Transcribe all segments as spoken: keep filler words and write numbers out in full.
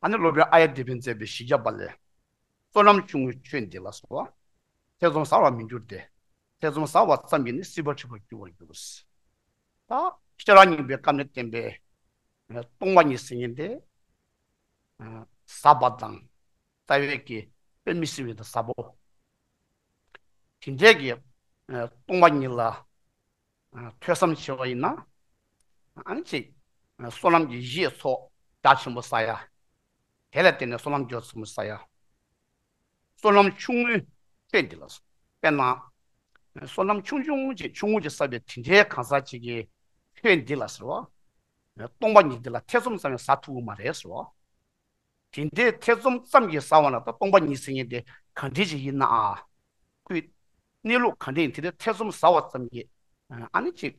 ཨ་ནི་སློབ་དཔོན་ཨཱརྱ་དེ་བན་ཛས་པའི་བཞི་བརྒྱ་པ་ལས། བསོད་ནམས་ཆུང་ངུས་ཆོས་འདི་ལ་ཟེར་བ། ཐེ་ཚོམ་ཟ་བར་མི་འགྱུར་ཏེ། ཐེ་ཚོམ་ཟ་བ་ཙམ་གྱིས་ནི་སྲིད་པ་འཁྲིད་པར་འགྱུར་བར་འགྱུར། ད་ཤེས་རབ་སྙིང་པོའི་སྐབས་ནས་བསྟན་པའི་སྟོང་པ་ཉིད་ཟེར་མཁན་དེ་ཟབ་པ་དང་རྩ་བའི་གི་དཔེ་མི་སྲིད་པའི་དང་ཟབ་པོ། དེ་འདྲའི་གི་སྟོང་པ་ཉིད་ལ་ཐོས་བསམ་བྱས་པ་ཡིན་ན། ཨ་ནི་ཅིག་བསོད་ནམས་ཀྱི་བཞེས་ཚོགས་རྒྱ་ཆེན་པོ་བསགས་ཡ། དེ་ལ་བརྟེན་ནས་བསོད་ནམས་རྒྱ་ཆེན་པོ་བསགས་ཡ། བསོད་ནམས་ཆུང་ངུའི་ཆོས་འདི་ལ་སོགས། དཔེར་ན། བསོད་ནམས་ཆུང་ཆུང་ཅིག་ཆུང་ངུ་ཅིག་བསགས་པའི་དེ་འདྲའི་གང་ཟག་ཅིག་གིས་ཆོས་འདི་ལ་ཟེར་བ། སྟོང་པ་ཉིད་འདི་ལ་ཐེ་ཚོམ་ཙམ་ཡང་ཟ་ཐུབ་ཀྱི་མ་རེད་ཟེར་བ། དེ་འདྲའི་ཐེ་ཚོམ་ཙམ་གྱིས་ཟ་བ་ན་ད་སྟོང་པ་ཉིད་ཟེར་མཁན་དེ་ག་འདྲ་ཅིག་ཡིན་ན་ཨ། ཁོའི་གནས་ལུགས་ག་འདྲ་ཡིན་དེ་འདྲའི་ཐེ་ཚོམ་ཟ་བ་ཙམ་གྱིས་ཨ་ནི་ཅིག་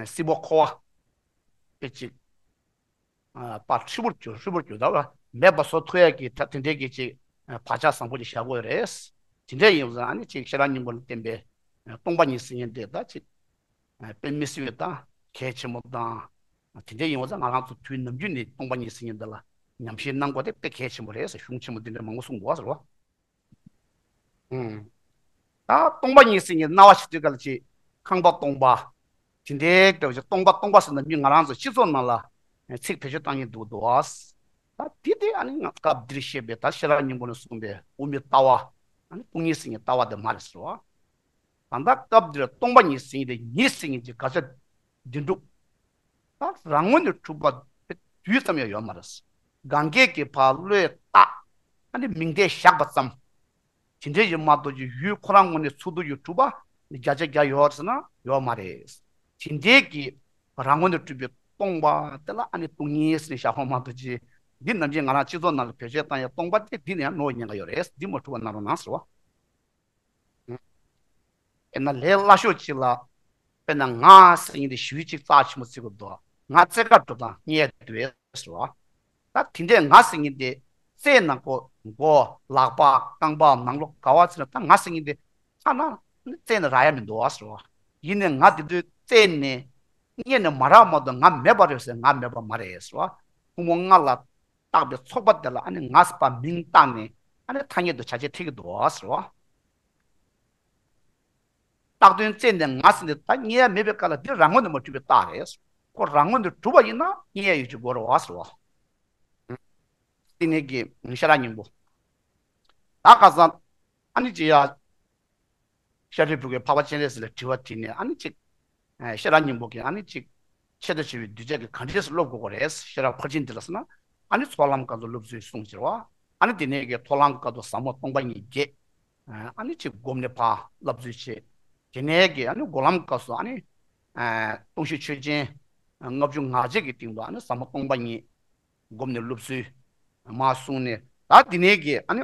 སྲིད་པ་འཁོར་བ་དེ་ཅིག་ཨ། པ་ཧྲིལ་པོར་གྱུར་ཧྲིལ་པོར་གྱུར་ད་བ་མེད་པ་བཟོ་ཐུབ་ཡ་གི་ད་དེ་འདྲའི་གི་ཅིག་ཨ། བག་ཆགས་བཟང་པོ་ཅིག་བཞག་དགོས་རེད། དེ་འདྲ་ཡིན་ཙང་ཨ་ནི་ཅིག་ཤེས་རབ་སྙིང་པོ་ལ་བརྟེན་པའི་ཨ། སྟོང་པ་ཉིད་ཟེར་མཁན་དེ་ད་ཅིག་ཨ། དཔེ་མི་སྲིད་པའི་ད་གལ་ཆེན་པོ་དང་། དེ་འདྲ་ཡིན་ཙང་ང་རང་ཚོ་དུས་ནམ་རྒྱུན་ནས་སྟོང་པ་ཉིད་ཟེར་མཁན་འདི་ལ་ཉམས་བཞེས་གནང་དགོས་དེ་དཔེ་གལ་ཆེན་པོ་རེད་ཟེར་གཞུང་ཆེན་མོ་འདི་འདྲ་མང་པོ་གསུངས་འདུག་ཟེར་བ། ཨུམ། ད་སྟོང་པ་ཉིད་ཟེར་མཁན་སྣང་བ་ཞིག་དུས་སྐབས་ལ་ཅིག་ཁང་པ་སྟོང་པ། དེ་འདྲའི་སྐབས་ཀྱི་སྟོང་པ་སྟོང་པ་ཟེར་ན་མི་ང་རང་ཚོ་སྤྱི་ཚོགས་ནང་ལ་ཚིག་བེད་སྤྱོད་བཏང་མཁན་འདུག་འདུག་ཨ། ད་དེ་དེ་ཨ་ནི་ང་སྐབས་འདིར་བཤད་པའི་ད་ཤེས་རབ་སྙིང་པོ་ནས་གསུངས་པའི་དབུ་མའི་ལྟ་བ། ཨ་ནི་སྟོང་ཉིད་ཟེར་མཁན་ལྟ་བ་དེ་མ་རེད་ཟེར་བ། ད་ལྟ་སྐབས་འདིར་སྟོང་པ་ཉིད་ཟེར་མཁན་དེ་ཉིད་ཟེར་མཁན་གྱི་དགག་བྱ་བདེན་གྲུབ། ད་རང་ངོས་ནས་གྲུབ་པ་དེ་རྡུལ་ཙམ་ཡང་ཡོད་མ་རེད། གང་གས་ཀྱི་ཕར་བློས་བཏགས། ཨ་ནི་མིང་བརྡས་བཞག་པ་ཙམ། དེ་འདྲའི་ཡིན་མ་གཏོགས་ཀྱི་ཡུལ་ཁོ་རང་ངོས་ནས་ཚུར་འདུ་ཡུལ་གྲུབ་པ་ནི་བརྒྱ་ཆ་བརྒྱ་ཡོད་ཟེར་ན་ཡོད་མ་རེད། དེ་འདྲའི་གི་རང་ངོས་ནས་གྲུབ་པའི་སྟོང་པ་དེ་ལ་ཨ་ནི་སྟོང་ཉིད་ཟེར་ནས་བཞག་པ་མ་གཏོགས་ཀྱི་འདི་ནམ་རྒྱུན་ང་རང་སྤྱི་ཚོགས་ནང་ལ་བེད་སྤྱོད་བཏང་ཡ་སྟོང་པ་དེ་འདི་ནས་ཡང་ནོར་ཉེན་ཁ་ཡོད་རེད། འདི་མ་གྲུབ་པ་གནང་རོགས་གནང་ཟེར་བ། དཔེར་ན་ལས་སླ་ཤོས་ཅིག་ལ། དཔེར་ན་ང་ཟེར་མཁན་དེ་ཞུ་ཡིག་ཅིག་རྩ་ཆེན་པོ་བརྩི་དགོས་འདུག་ང་རྩེད་གར་འགྲོ་དང་རྙེད་འདུག་ཟེར་བ། ད་དེ་འདྲས་ང་ཟེར་མཁན་དེ་རྩེད་ནང་ཁོ་མགོ་ལག་པ་རྐང་པ་ནང་ལོགས་ག་བ་ཟེར་ན་ད་ང་ཟེར་མཁན་དེ་ཐ་ན་རྩེད་ནས་རག་ཡ་མི་འདུག་ཟེར་བ། ཡིན་ནའི་ང་དེ་དུས་རྩེད་ནས་རྙེད་ནས་མ་རག་མ་གཏོགས་ང་མེད་པ་རེད་ཟེར་ང་མེད་པ་མ་རེད་ཟེར་བ། ཕུང་པོ་ལྔ་ལ་བཏགས་པའི་ཚོགས་པ་དེ་ལ་ཨ་ནི་ང་ཟེར་བ་མིང་བཏགས་ནས་ཨ་ནི་ཐ་སྙད་དུ་བྱ་བྱེད་འཁྲིད་ཀྱི་འདུག་ཟེར་བ། བཏགས་དོན་བཙལ་ནས་ང་ཟེར་ནས་ད་རྙེད་ཡ་མེད་པའི་སྐབས་ལ་འདི་རང་ངོས་ནས་མ་གྲུབ་པའི་རྟགས་རེད། ཁོ་རང་ངོས་ནས་གྲུབ་པ་ཡིན་ན་རྙེད་ཡ་ཡོད་ཀྱི་དགོས་རེད་བ་ཟེར་བ། དེ་ནས་ཀྱི་ཤེས་རབ་སྙིང་པོ། ད་ཁ་སང་ཨ་ནི་ཅི་ཡ། ཤཱ་རིའི་བུ་གིས་འཕགས་པ་སྤྱན་རས་གཟིགས་ལ་དྲི་བ་དྲིས་ནས་ཨ་ནི་ཅིག་ཤེས་རབ་སྙིང་པོ་གིས་ཨ་ནི་ཅིག་ཆེད་དུ་བྱས་པའི་གདུལ་བྱ་གིས་ག་འདྲས་སེ་སློབ་དགོས་ཀྱི་རེད། ཤེས་རབ་ཕར་ཕྱིན་འདི་ལ་ཟེར་ན་ཨ་ནི་ཚོགས་ལམ་སྐབས་སུ་སློབ་ཚུལ་གསུངས་ཟེར་བ། ཨ་ནི་དེ་ནས་ཀྱི་ཚོགས་ལམ་སྐབས་སུ་ཟབ་མོ་སྟོང་པ་ཉིད་རྒྱས། ཨ་ནི་ཅིག་བསྒོམས་ནས་ཕར་བསླབ་ཚུལ་བྱས། དེ་ནས་ཀྱི་ཨ་ནི་སྒོམ་ལམ་སྐབས་སུ་ཨ་ནི་སྟོང་ཞི་ཆོས་ཅན། ལྔ་བཅུ་ང་གཅིག་གི་སྟེང་དུ་ཨ་ནི་ཟབ་མོ་སྟོང་པ་ཉིད་བསྒོམས་ནས་སློབ་ཚུལ་མར་གསུངས་ནས། ད་དེ་ནས་ཀྱི་ཨ་ནི་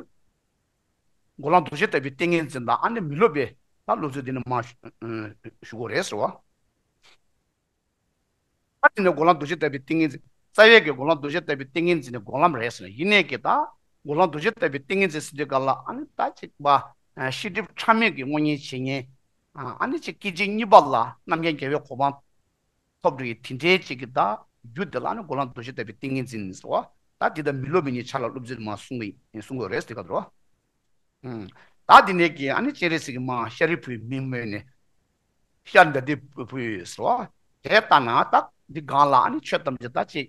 འགོག་ལམ་རྡོ་རྗེ་ལྟ་བུའི་ཏིང་ངེ་འཛིན་དང་ཨ་ནི་མི་སློབ་པའི་ད་སློབ་ཚུལ་འདི་ནི་མར་ཞུ་དགོས་རེད་ཟེར་བ། ཨ་དེ་ནས་འགོག་ལམ་རྡོ་རྗེ་ལྟ་བུའི་ཏིང་ངེ་འཛིན། རྩ་བའི་གི་འགོག་ལམ་རྡོ་རྗེ་ལྟ་བུའི་ཏིང་ངེ་འཛིན་ནི་འགོག་ལམ་རེད་ཟེར་ན་ཡིན་ནའི་གི་ད་འགོག་ལམ་རྡོ་རྗེ་ལྟ་བུའི་ཏིང་ངེ་འཛིན་ཟེར་དུས་ག་ལ་ཨ་ནི་ད་ཅིག་པ་ཤེས་སྒྲིབ་ཕྲ་མོའི་གི་དངོས་གཉེན་བྱེད་མཁན། ཨ་ནི་ཅིག་སྐད་ཅིག་གཉིས་པ་ལ་རྣམ་མཁྱེན་རྒྱལ་བའི་གོ་འཕང་ཐོབ་འགྲོ་ཡི་དེ་འདྲའི་ཅིག་གི་ད་རྒྱུ་དེ་ལ་ཨ་ནི་འགོག་ལམ་རྡོ་རྗེ་ལྟ་བུའི་ཏིང་ངེ་འཛིན་ཟེར་བ། ད་དེ་ད་མི་སློབ་མི་གཉིས་ཆ་ལ་སློབ་ཚུལ་མར་གསུང་གི་གསུང་དགོས་རེད་ཟེར་ག་འགྲོ། ད་དེ་ནས་ཀྱི་ཨ་ནི་སྤྱན་རས་གཟིགས་ཀྱིས་མར་ཤཱ་རིའི་བུའི་མིང་སྨོས་ནས། ཤར་འདྲ་འདི་བུ་ཡོད་ཟེར་བ། དེ་ལྟ་ན་ད་འདི་སྒང་ལ་ཨ་ནི་ཆོས་ཐམས་ཅད་ད་ཅིག་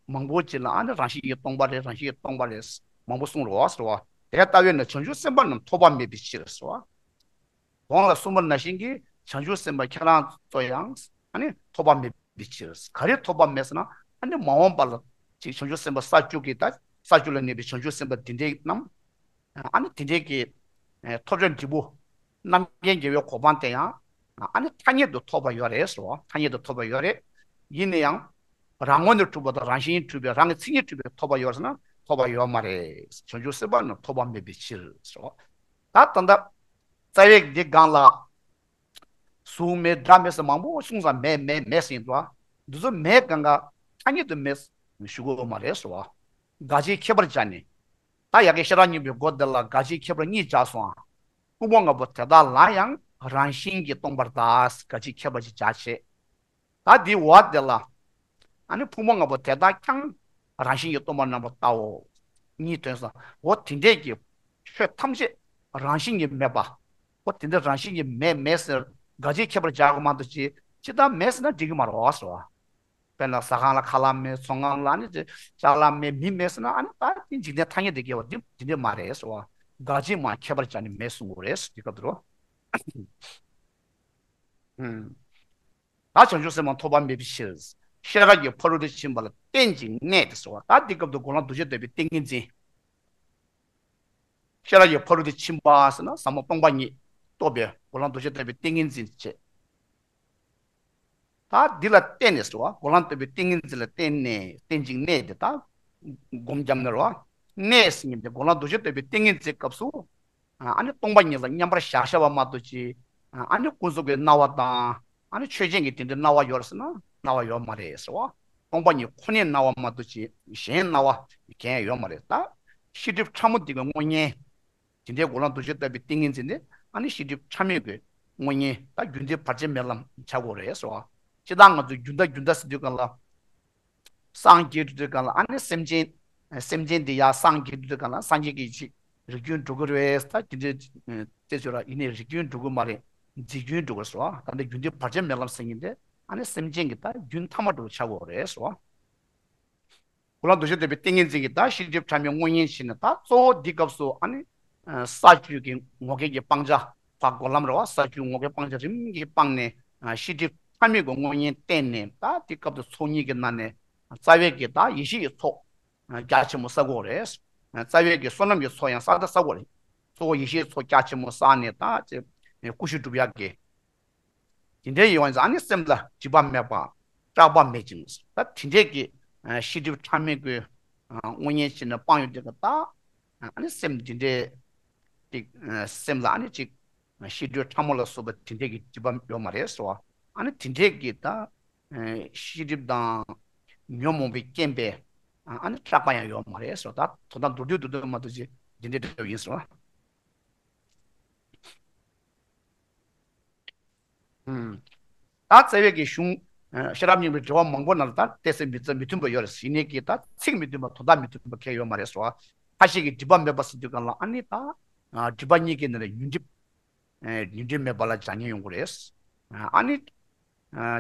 མང་པོ་ཅིག་ལ་ཨ་ནི་རང་བཞིན་གྱིས་སྟོང་པ་རེད། རང་བཞིན་གྱིས་སྟོང་པ་རེད། མང་པོ་གསུངས་རེད་བ་ཟེར་བ། དེ་ལྟ་བས་ན་བྱང་ཆུབ་སེམས་དཔའ་རྣམས་ཐོབ་པ་མེད་པའི་ཕྱིར་ཟེར་བ། གོང་ལ་གསུངས་པ་ནང་བཞིན་གྱི་བྱང་ཆུབ་སེམས་དཔའ་ཁྱེད་རང་ཚོ་ཡང་ཨ་ནི་ཐོབ་པ་མེད་པའི་ཕྱིར། ག་རེ་ཐོབ་པ་མེད་ཟེར་ན་ཨ་ནི་མ་འོངས་པ་ལ་ཅིག་བྱང་ཆུབ་སེམས་དཔའ་ས་བཅུ་གི་ད་ས་བཅུ་ལ་གནས་པའི་བྱང་ཆུབ་སེམས་དཔའ་འདི་འདྲའི་རྣམས། ཨ་ནི་དེ་འདྲའི་གི་ཐོབ་བྱ་འབྲས་བུ་རྣམ་མཁྱེན་རྒྱལ་བའི་གོ་འཕང་དེ་ཡང་ཨ་ནི་ཐ་སྙད་དུ་ཐོབ་པ་ཡོད་རེད་ཟེར་བ། ཐ་སྙད་དུ་ཐོབ་པ་ཡོད་རེད། ཡིན་ན་ཡང་རང་ངོས་ནས་གྲུབ་པ་དང་རང་བཞིན་གྲུབ་པའི་རང་གི་མཚན་ཉིད་གྲུབ་པའི་ཐོབ་པ་ཡོད་ཟེར་ན་ཐོབ་པ་ཡོད་མ་རེད། བྱང་ཆུབ་སེམས་དཔའ་རྣམས་ཐོབ་པ་མེད་པའི་ཕྱིར་ཟེར་བ། ད་ད་ལྟ་རྩ་བའི་འདི་སྒང་ལ་གཟུགས་མེད་སྒྲ་མེད་ཟེར་མང་པོ་གསུངས་ཙང་མེད་མེད་མེད་ཟེར་ཡིན་འདུག་འདི་ཚོ་མེད་སྒང་ག་ཐ་སྙད་དུ་མེད་ཞུ་དགོས་མ་རེད་ཟེར་བ། དགག་བྱའི་ཁྱད་པར་སྦྱར་ནས། ད་ཡ་གི་ཤེས་རབ་སྙིང་པོའི་སྒོ་འདི་ལ་དགག་བྱའི་ཁྱད་པར་གཉིས་སྦྱར་སོང་ཨ། ཕུང་པོ་ལྔ་པོ་དེ་དག་ལ་ཡང་རང་བཞིན་གྱིས་སྟོང་པར་གདའ། དགག་བྱའི་ཁྱད་པར་ཅིག་སྦྱར་བྱས། ད་འདི་འོག་དེ་ལ་ཨ་ནི་ཕུང་པོ་ལྔ་པོ་དེ་དག་ཀྱང་ རང་བཞིན་གྱིས་སྟོང་པར་རྣམ་པར་བལྟའོ། གཉིས་ཐོན་སོང་། འོ་དེ་འདྲས་ཀྱི་ཆོས་ཐམས་ཅད་རང་བཞིན་གྱིས་མེད་པ། འོ་དེ་འདྲ་རང་བཞིན་གྱིས་མེད་མེད་ཟེར་འགའ་ཅིག་ཁྱད་པར་སྦྱར་གི་མ་གཏོགས་ཅི་ཅི་ལྟར་མེད་ཟེར་ན་འགྲིག་གི་མ་རེད་ཟེར་བ། དཔེར་ན་ཟ་ཁང་ལ་ཁ་ལག་མེད། ཚོང་ཁང་ལ་ནི་ཅ་ལག་མེད། མི་མེད་ཟེར་ན་ཨ་ནི་ད་དེ་འཇིག་རྟེན་ཐ་སྙད་དེ་སྐྱེ་བ་འདི་འདི་འདྲས་མ་རེད་ཟེར་བ། འགའ་ཅིག་མ་ཁྱད་པར་སྦྱར་ནས་མེད་གསུང་དགོས་རེད་ཟེར་དུས་སྐབས་དེ་རུ། ད་བྱང་ཆུབ་སེམས་དཔའ་ཐོགས་པ་མེད་པའི་ཕྱིར། ཤེས་རབ་ཀྱི་ཕ་རོལ་ཏུ་ཕྱིན་པ་ལ་བརྟེན་ཅིང་གནས་ཏེ་ཟེར་བ། ད་འདི་སྐབས་དུ་གོ་ལ་རྡོ་རྗེ་ལྟ་བུའི་ཏིང་ངེ་འཛིན། ཤེས་རབ་ཀྱི་ཕ་རོལ་ཏུ་ཕྱིན་པ་ཟེར་ན་ཟབ་མོ་སྟོང་པ་ཉིད་རྟོགས་པའི་གོ་ལ་རྡོ་རྗེ་ལྟ་བུའི་ཏིང་ངེ་འཛིན་བྱེད། ད་འདི་ལ་བརྟེན་ནས་ཟེར་བ། གོ་ལ་ལྟ་བུའི་ཏིང་ངེ་འཛིན་ལ་བརྟེན་ནས་བརྟེན་ཅིང་གནས་ཏེ། ད་སྒོམ་བརྒྱབ་ནས་རེད་བ། གནས་ཟེར་མཁན་དེ་གོ་ལ་རྡོ་རྗེ་ལྟ་བུའི་ཏིང་ངེ་འཛིན་སྐབས་སུ། ཨ་ནི་སྟོང་པ་ཉིད་ལ་མཉམ་པར་བཞག་བཞག་པ་མ་གཏོགས་ཅི། ཨ་ནི་ཀུན་རྫོབ་ཀྱི་སྣང་བ་དང་། ཨ་ནི་ཆོས་ཅན་གྱི་དེ་འདྲའི་སྣང་བ་ཡོད་ཟེར་ན་སྣང་བ་ཡོད་མ་རེད་ཟེར་བ། སྟོང་པ་ཉིད་ཁོ་ནའི་སྣང་བ་མ་གཏོགས་ཅི་གཞན་སྣང་བ་གང་ཡང་ཡོད་མ་རེད། ད་ཤེས་སྒྲིབ་ཕྲ་མོ་འདི་གི་དངོས་གཉེན། དེ་འདྲའི་གོ་ལ་རྡོ་རྗེ་ལྟ་བུའི་ཏིང་ངེ་འཛིན་ནི་ཨ་ནི་ཤེས་སྒྲིབ་ཕྲ་མོའི་གི་དངོས་གཉེན། ད་རྒྱུ་འབྲས་བར་ཆད་མེད་ལམ་བྱ་དགོས་རེད་ཟེར་བ། ཅི་ལྟར་ང་ཚོས་རྒྱུ་འབྲས་རྒྱུ་འབྲས་ཟེར་དུས་གང་ལ། སངས་རྒྱས་འགྲོ་དུས་གང་ལ་ཨ་ནི་སེམས་ཅན། སེམས་ཅན་འདི་ཡང་སངས་རྒྱས་འགྲོ་དུས་གང་ལ་སངས་རྒྱས་ཀྱི་ཅིག་རིགས་རྒྱུན་འགྲོ་གི་རེད། ད་རྒྱུ་འབྲས་དེ་ཚོ་ར་ཡིན་ནའི་རིགས་རྒྱུན་འགྲོ་གི་མ་རེད། རྫས་རྒྱུན་འགྲོ་གི་རེད་ཟེར་བ། ད་འདི་རྒྱུ་འབྲས་བར་ཆད་མེད་ལམ་ཟེར་མཁན་དེ་ཨ་ནི་སེམས་ཅན་གྱི་ད་རྒྱུན་མཐའ་མ་འགྲོ་བྱ་དགོས་རེད་ཟེར་བ། གོ་ལ་རྡོ་རྗེ་ལྟ་བུའི་ཏིང་ངེ་འཛིན་གྱིས་ད་ཤེས་སྒྲིབ་ཕྲ་མོའི་དངོས་གཉེན་བྱས་ནས། ད་གཙོ་བོ་འདི་སྐབས་སུ་ཨ་ནི། ས་བཅུ་གི་ངོ་སྐལ་གྱི་སྤང་བྱ། ཕར་སྒོམ་ལམ་རེད་བ། ས་བཅུ་ངོ་སྐལ་སྤང་བྱ་རིམ་གྱིས་སྤངས་ནས་ཤེས་སྒྲིབ་ཕྲ་མོའི་གི་དངོས་གཉེན་བསྟེན་ནས། ད་དེ་སྐབས་དུ་ཚོགས་གཉིས་ཀྱི་ནང་ནས་རྩ་བའི་གི་ད་ཡེ་ཤེས་ཀྱི་ཚོགས་རྒྱ་ཆེན་པོ་བསག་དགོས་རེད། རྩ་བའི་གི་བསོད་ནམས་ཀྱི་ཚོགས་ཡང་ས་ད་བསག་དགོས་རེད། གཙོ་བོ་ཡེ་ཤེས་ཀྱི་ཚོགས་རྒྱ་ཆེན་པོ་བསགས་ནས་ད་ཅེ་ཀུ་ཤུ་སྒྲུབ་ཡག་གི། དེ་འདྲའི་ཡོང་བ་ཡིན་ཙང་ཨ་ནི་སེམས་ལ་སྒྲིབ་པ་མེད་པ། སྐྲག་པ་མེད་ཅིང་། ད་དེ་འདྲའི་གི་ཤེས་སྒྲིབ་ཕྲ་མོའི་གི་དངོས་གཉེན་བྱས་ནས་སྤངས་ཡོང་དུས་ཀ་ད་ཨ་ནི་སེམས་དེ་འདྲའི་ཅིག་སེམས་ལ་ཨ་ནི་ཅིག་ཤེས་སྒྲིབ་ཕྲ་མོ་ལ་སོགས་པ་དེ་འདྲའི་གི་སྒྲིབ་པ་ཡོད་མ་རེད་ཟེར་བ། ཨ་ནི་དེ་འདྲའི་གི་ད་ཤེས་སྒྲིབ་དང་ཉོན་མོངས་པའི་རྐྱེན་པས་ཨ་ནི་སྐྲག་པ་ཡང་ཡོད་མ་རེད་ཟེར་བ། ད་དོ་དམ་མདོར་བསྡུས་མདོར་བསྡུས་མ་གཏོགས་ཅིག་དེ་འདྲའི་འདྲ་བོ་ཡིན་ཟེར་བ། ད་རྩ་བའི་གི་གཞུང་ཤེས་རབ་སྙིང་པོའི་འགྲེལ་པ་མང་པོ་ནང་ལ་ད་ཏོག་ཙམ་མི་རྩ་མི་མཐུན་པ་ཡོད་རེད། ཡིན་ནའི་གི་ད་ཚིག་མི་མཐུན་པ་དོན་དག་མི་མཐུན་པ་གང་ཡང་ཡོད་མ་རེད་ཟེར་བ། ཁ་ཤས་ཀྱིས་སྒྲིབ་པ་མེད་པ་ཟེར་དུས་གང་ལ་ཨ་ནི་ད་སྒྲིབ་པ་གཉིས་ཀྱི་ནང་ནས་ཉོན་སྒྲིབ། ཉོན་སྒྲིབ་མེད་པ་ལ་སྦྱར་ཉེན་ཡོང་གི་རེད། ཨ་ནི།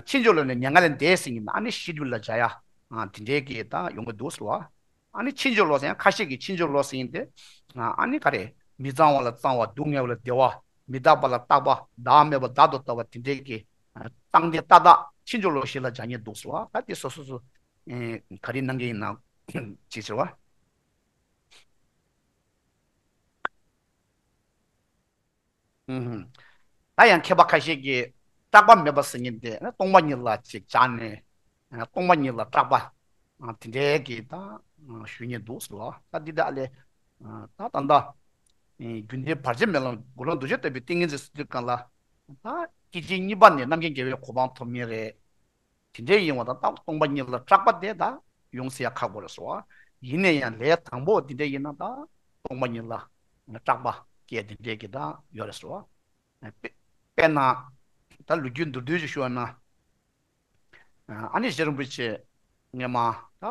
ཕྱིན་ཅི་ལོག་ནས་མྱ་ངན་ལས་འདས་ཟེར་ཡིན་ན་ཨ་ནི་ཤེས་སྒྲིབ་ལ་སྦྱར་ཡ། དེ་འདྲའི་གི་ད་ཡོང་གི་འདུག་ཟེར་བ། ཨ་ནི་ཕྱིན་ཅི་ལོག་ཟེར་ཡང་ཁ་ཤས་ཀྱིས་ཕྱིན་ཅི་ལོག་ཟེར་ཡིན་ཏེ། ཨ་ནི་ག་རེ་མི་གཙང་བ་ལ་གཙང་བ། སྡུག་བསྔལ་བ་ལ་བདེ་བ། མི་རྟག་པ་ལ་རྟག་པ། བདག་མེད་པ་བདག་ཏུ་ལྟ་བ་དེ་འདྲའི་གི་རྟག་འདི་ཏག་ཏག་ཕྱིན་ཅི་ལོག་ཞིག་ལ་སྦྱར་ཉེན་འདུག་ཟེར་བ། ད་དེ་སོ་སོ་སོ་ག་རེ་གནང་གི་ཡིན་ན་ཅེས་ཟེར་བ། ད་ཡང་མཁས་པ་ཁ་ཤས་ཀྱིས་སྐྲག་པ་མེད་པ་ཟེར་མཁན་དེ་སྟོང་པ་ཉིད་ལ་ཅིག་སྦྱར་ནས་སྟོང་པ་ཉིད་ལ་སྐྲག་པ་དེ་འདྲའི་གི་ད་ཞུ་མཁན་འདུག་ཟེར་བ། ད་འདི་དག་ལས་ད་ད་ལྟ་རྒྱུ་འབྲས་བར་ཆད་མེད་ལམ་གོ་ལ་རྡོ་རྗེ་ལྟ་བུའི་ཏིང་ངེ་འཛིན་ཟེར་དུས་གང་ལ་ད་སྐད་ཅིག་གཉིས་པ་ནས་རྣམ་མཁྱེན་རྒྱལ་བའི་གོ་འཕང་ཐོབ་མཁན་རེད། དེ་འདྲའི་ཡིན་པ་དང་ད་སྟོང་པ་ཉིད་ལ་སྐྲག་པ་དེ་ད་ཡོང་སྲིད་ཡ་ཁག་པོ་རེད་ཟེར་བ། ཡིན་ན་ཡང་ལས་དང་པོ་དེ་འདྲ་ཡིན་ན་ད་སྟོང་པ་ཉིད་ལ་སྐྲག་པ་སྐྱེ་དེ་འདྲའི་གི་ད་ཡོད་རེད་ཟེར་བ། དཔེ་དཔེར་ན་ད་ལོ་རྒྱུས་མདོར་བསྡུས་ཅིག་ཞུ་བ་ན། ཨ་ནི་རྗེ་རིན་པོ་ཆེ་སྔས་མ་ད་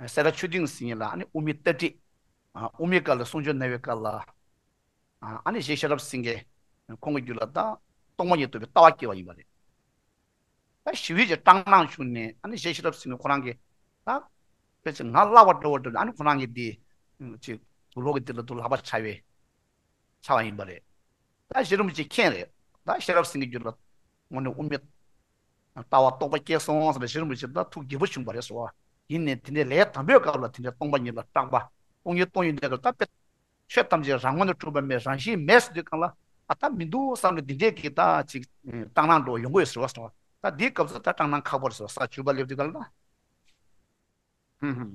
སེ་ར་ཆོས་སྡིངས་ཟེར་མཁན་ལ་ཨ་ནི་དབུ་མའི་ལྟ་ཁྲིད། དབུ་མའི་སྐབས་ལ་གསུང་ཆོས་གནང་བའི་སྐབས་ལ། ཨ་ནི་རྗེ་ཤེས་རབ་སེང་གེ་ཁོང་གི་རྒྱུད་ལ་ད་སྟོང་པ་ཉིད་རྟོགས་པའི་ལྟ་བ་སྐྱེས་པ་ཡིན་པ་རེད། ད་ཞི་བའི་རྗེ་སྐྲག་སྣང་བྱུང་ནས་ཨ་ནི་རྗེ་ཤེས་རབ་སེང་གེ་ཁོ་རང་གིས་ད་ཕལ་ཆེར་ང་བརླག་པ་འགྲོ་བ་འགྲོ་ནས་ཨ་ནི་ཁོ་རང་གིས་འདི་ཅིག་དུག་ལོག་གི་འདི་ལ་དུག་ལག་པ་འཆའ་བའི་འཆའ་བ་ཡིན་པ་རེད། ད་རྗེ་རིན་པོ་ཆེ་མཁྱེན་རེད། ད་ཤེས་རབ་སེང་གེ་རྒྱུད་ལ་དངོས་གནས་དབུ་མའི་ལྟ་བ་རྟོགས་པ་སྐྱེས་སོང་ཟེར་ནས་རྗེ་རིན་པོ་ཆེ་ད་ཐུགས་དགྱེས་པོ་བྱུང་བ་རེད་ཟེར་བ། ཡིན་ནའི་དེ་འདྲའི་ལས་དང་པོའི་སྐབས་ལ་དེ་འདྲའི་སྟོང་པ་ཉིད་ལ་སྐྲག་པ། སྟོང་ཉིད་སྟོང་ཉིད་འདྲ་གི་ད་དཔེ། ཆོས་ཐམས་ཅད་རང་ངོས་ནས་གྲུབ་པ་མེད། རང་བཞིན་མེད་ཟེར་དུས་གང་ལ་ཨ་ད་མི་འདུག་བསམ་ནས་འདི་འདྲའི་གི་ད་ཅིག་སྐྲག་སྣང་འགྲོ་ཡོང་གི་ཡོད་ཟེར་བ་སོང་། ད་འདིའི་སྐབས་སུ་ད་སྐྲག་སྣང་ཁག་པོ་རེད་ཟེར་བ། ས་བཅུ་པ་སླེབས་དུས་གང་ལ་ད། ཧུམ་ཧུམ།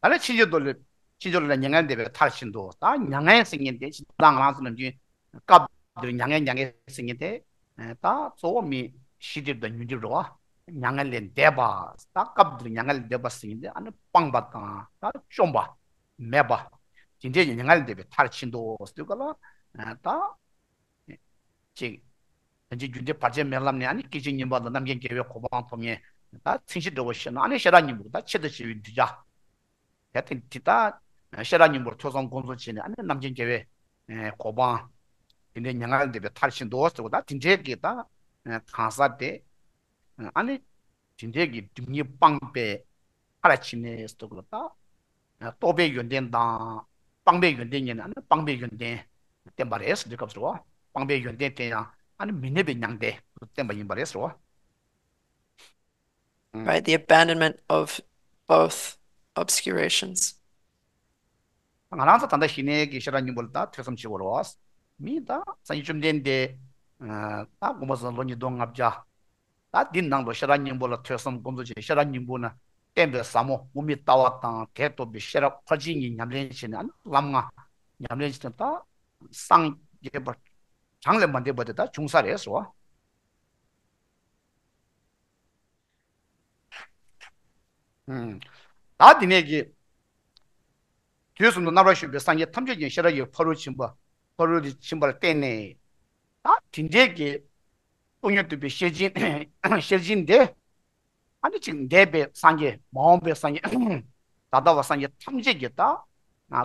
ད་ནི་ཕྱིན་ཅི་ལོག་ལས་ཕྱིན་ཅི་ལོག་ལས་མྱ་ངན་འདས་པའི་མཐར་ཕྱིན་ཏོ། ད་མྱ་ངན་ཟེར་མཁན་དེ་ཇི་ལྟར་ང་རང་ཚོ་ནམ་རྒྱུན་སྐབས་འདིར་མྱ་ངན་མྱ་ངན་ཟེར་མཁན་དེ། ད་གཙོ་བོ་མི་ཤེས་སྒྲིབ་དང་ཉོན་སྒྲིབ་རེད་བ། མྱ་ངན་ལས་འདས་པ། ད་སྐབས་འདིར་མྱ་ངན་ལས་འདས་པ་ཟེར་མཁན་དེ་ཨ་ནི་སྤངས་པ་དང་ད་བཅོམ་པ། མེད་པ། དེ་འདྲའི་མྱ་ངན་ལས་འདས་པའི་མཐར་ཕྱིན་ཏོ་ཟེར་དུས་ག་ལ། ད། ཅིག་ད་ཅི་རྒྱུ་འབྲས་བར་ཆད་མེད་ལམ་ནས་ཨ་ནི་སྐད་ཅིག་གཉིས་པ་ལ་རྣམ་མཁྱེན་རྒྱལ་བའི་གོ་འཕང་ཐོབ་མཁན། ད་མཚན་གཞི་འདྲ་བོ་བཤད་ན་ཨ་ནི་ཤེས་རབ་སྙིང་པོ་ད་ཆེད་དུ་བྱས་པའི་གདུལ་བྱ། དེ་དེ་དེ་ད་ཤེས་རབ་སྙིང་པོར་ཐོས་བསམ་སྒོམ་གསུམ་བྱས་ནས་ཨ་ནི་རྣམ་མཁྱེན་རྒྱལ་བའི་གོ་འཕང་དེ་འདྲའི་མྱ་ངན་ལས་འདས་པའི་མཐར་ཕྱིན་ཏོ་ཟེར་བ་ད་དེ་འདྲའི་གི་ད་གང་ཟག་དེ་ཨ་ནི་དེ་འདྲའི་གི་སྒྲིབ་གཉིས་སྤངས་པའི་མཐར་ཕྱིན་ནས་ཟེར་བ་ད་རྟོགས་པའི་ཡོན་ཏན་དང་སྤངས་པའི་ཡོན་ཏན་ཉིད་ནས་ཨ་ནི་སྤངས་པའི་ཡོན་ཏན་བསྟན་པ་རེད་ཟེར་དུས་སྐབས་སུ་རོ། སྤངས་པའི་ཡོན་ཏན་དེ་ཡང་ཨ་ནི་མི་གནས་པའི་མྱང་འདས་བསྟན་པ་ཡིན་པ་རེད་ཟེར་རོ། Right, the abandonment of both obscurations. ང་རང་ཚོ་ད་ལྟ་གཞི་ནས་ཀྱི་ཤེས་རབ་སྙིང་པོ་ལ་ད་ཐོས་བསམ་བྱེད་དགོས་རེད་བ། མི་ད་སངས་རྒྱས་བཅོམ་ལྡན་འདས་ད་དགོངས་པ་ཟིན་ལོ་ཉིས་སྟོང་ལྔ་བརྒྱ། ད་འདི་ནང་དུ་ཤེས་རབ་སྙིང་པོ་ལ་ཐོས་བསམ་སྒོམ་གསུམ་བྱས་ཤེས་རབ་སྙིང་པོ་ན་བསྟན་པའི་ཟབ་མོ་དབུ་མའི་ལྟ་བ་དང་དེས་རྟོགས་པའི་ཤེས་རབ་ཕར་ཕྱིན་གཉིས་ཉམས་ལེན་བྱས་ནས་ཨ་ནི་ལམ་ལྔ་ཉམས་ལེན་བྱས་ནས་ད་སངས་རྒྱས་པ་གྲངས་ལས་མ་འདས་པ་དེ་ད་བྱུང་ས་རེད་ཟེར་བ། ད་དེ་ནས་ཀྱི། དུས་གསུམ་དུ་རྣམ་པར་བཞུགས་པའི་སངས་རྒྱས་ཐམས་ཅད་ཀྱང་ཤེས་རབ་ཀྱི་ཕ་རོལ་ཕྱིན་པ། ཕ་རོལ་ཏུ་ཕྱིན་པར་བསྟན་ནས། ད་དེ་འདྲའི་གི། སྟོང་ཉིད་རྟོགས་པའི་ཤེར་ཕྱིན་ཤེར་ཕྱིན་དེ། ཨ་ནི་ཅིག་འདས་པའི་སངས་རྒྱས་མ་འོངས་པའི་སངས་རྒྱས། ད་ལྟ་བ་སངས་རྒྱས་ཐམས་ཅད་ཀྱི་ད།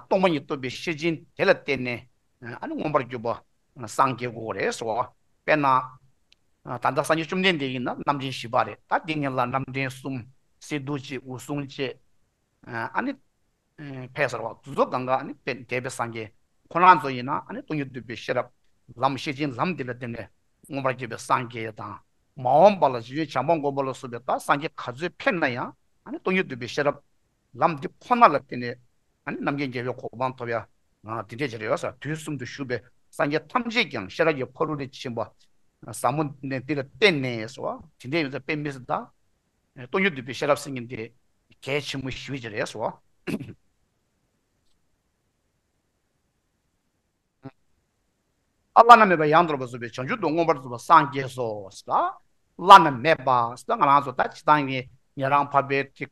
སྟོང་པ་ཉིད་རྟོགས་པའི་ཤེར་ཕྱིན་དེ་ལ་བརྟེན་ནས། ཨ་ནི་མངོན་པར་གྱུར་པ། སངས་རྒྱས་དགོས་རེད་ཟེར་བ། དཔེར་ན། ད་ལྟ་སངས་རྒྱས་བཅོམ་ལྡན་འདས་ཡིན་ན་རྣམ་འདྲེན་བཞི་པ་རེད། ད་འདི་ཉིད་ལ་རྣམ་འདྲེན་གསུམ། གསེར་མདོག་ཅན་འོད་སྲུང་བཅས། ཨ་ནི། ཕེབས་ཟེར་བ་དེ་ཚོ་གང་ག་ཨ་ནི་དཔེ་འདས་པའི་སངས་རྒྱས་ཁོ་རང་ཚོ་ཡིན་ན་ཨ་ནི་སྟོང་ཉིད་རྟོགས་པའི་ཤེས་རབ་ལམ་ཤེར་ཕྱིན་ལམ་འདི་ལ་བརྟེན་ནས་མངོན་པར་གྱུར་པའི་སངས་རྒྱས་དང་། མ་འོངས་པ་ལ་གཞི་བྱོན་བྱམས་པ་མགོན་པོ་ལ་སོགས་པའི་ད་སངས་རྒྱས་ག་ཚོད་ཕེབས་ན་ཡང་ཨ་ནི་སྟོང་ཉིད་རྟོགས་པའི་ཤེས་རབ་ལམ་འདི་ཁོ་ན་ལ་བརྟེན་ནས་ཨ་ནི་རྣམ་མཁྱེན་རྒྱལ་བའི་གོ་འཕང་ཐོབ་ཡ། དེ་འདྲས་ཅིག་རེད་ཟེར། དུས་གསུམ་དུ་བཞུགས་པའི་སངས་རྒྱས་ཐམས་ཅད་ཀྱང་ཤེས་རབ་ཀྱི་ཕ་རོལ་ཏུ་ཕྱིན་པ་ཟབ་མོ་ནས་འདི་ལ་བརྟེན་ནས་ཟེར་བ་དེ་འདྲས་ཡོད་ཚད་དཔེ་མི་སྲིད་ད། སྟོང་ཉིད་རྟོགས་པའི་ཤེས་རབ་ཟེར་མཁན་དེ་གལ་ཆེན་པོ་ཞེ་པོ་ཅིག་རེད་ཟེར་བ། ཨ་བླ་ན་མེད་པ་ཡང་དག་པར་རྫོགས་པའི་བྱང་ཆུབ་ཏུ་མངོན་པར་རྫོགས་པར་སངས་རྒྱས་སོ། ཟེར་ལ། བླ་ན་མེད་པ་ཟེར་ལ་ང་རང་ཚོ་ད་སྤྱིར་བཏང་གི་ཉན་རང་འཕགས་པའི་ཐེག་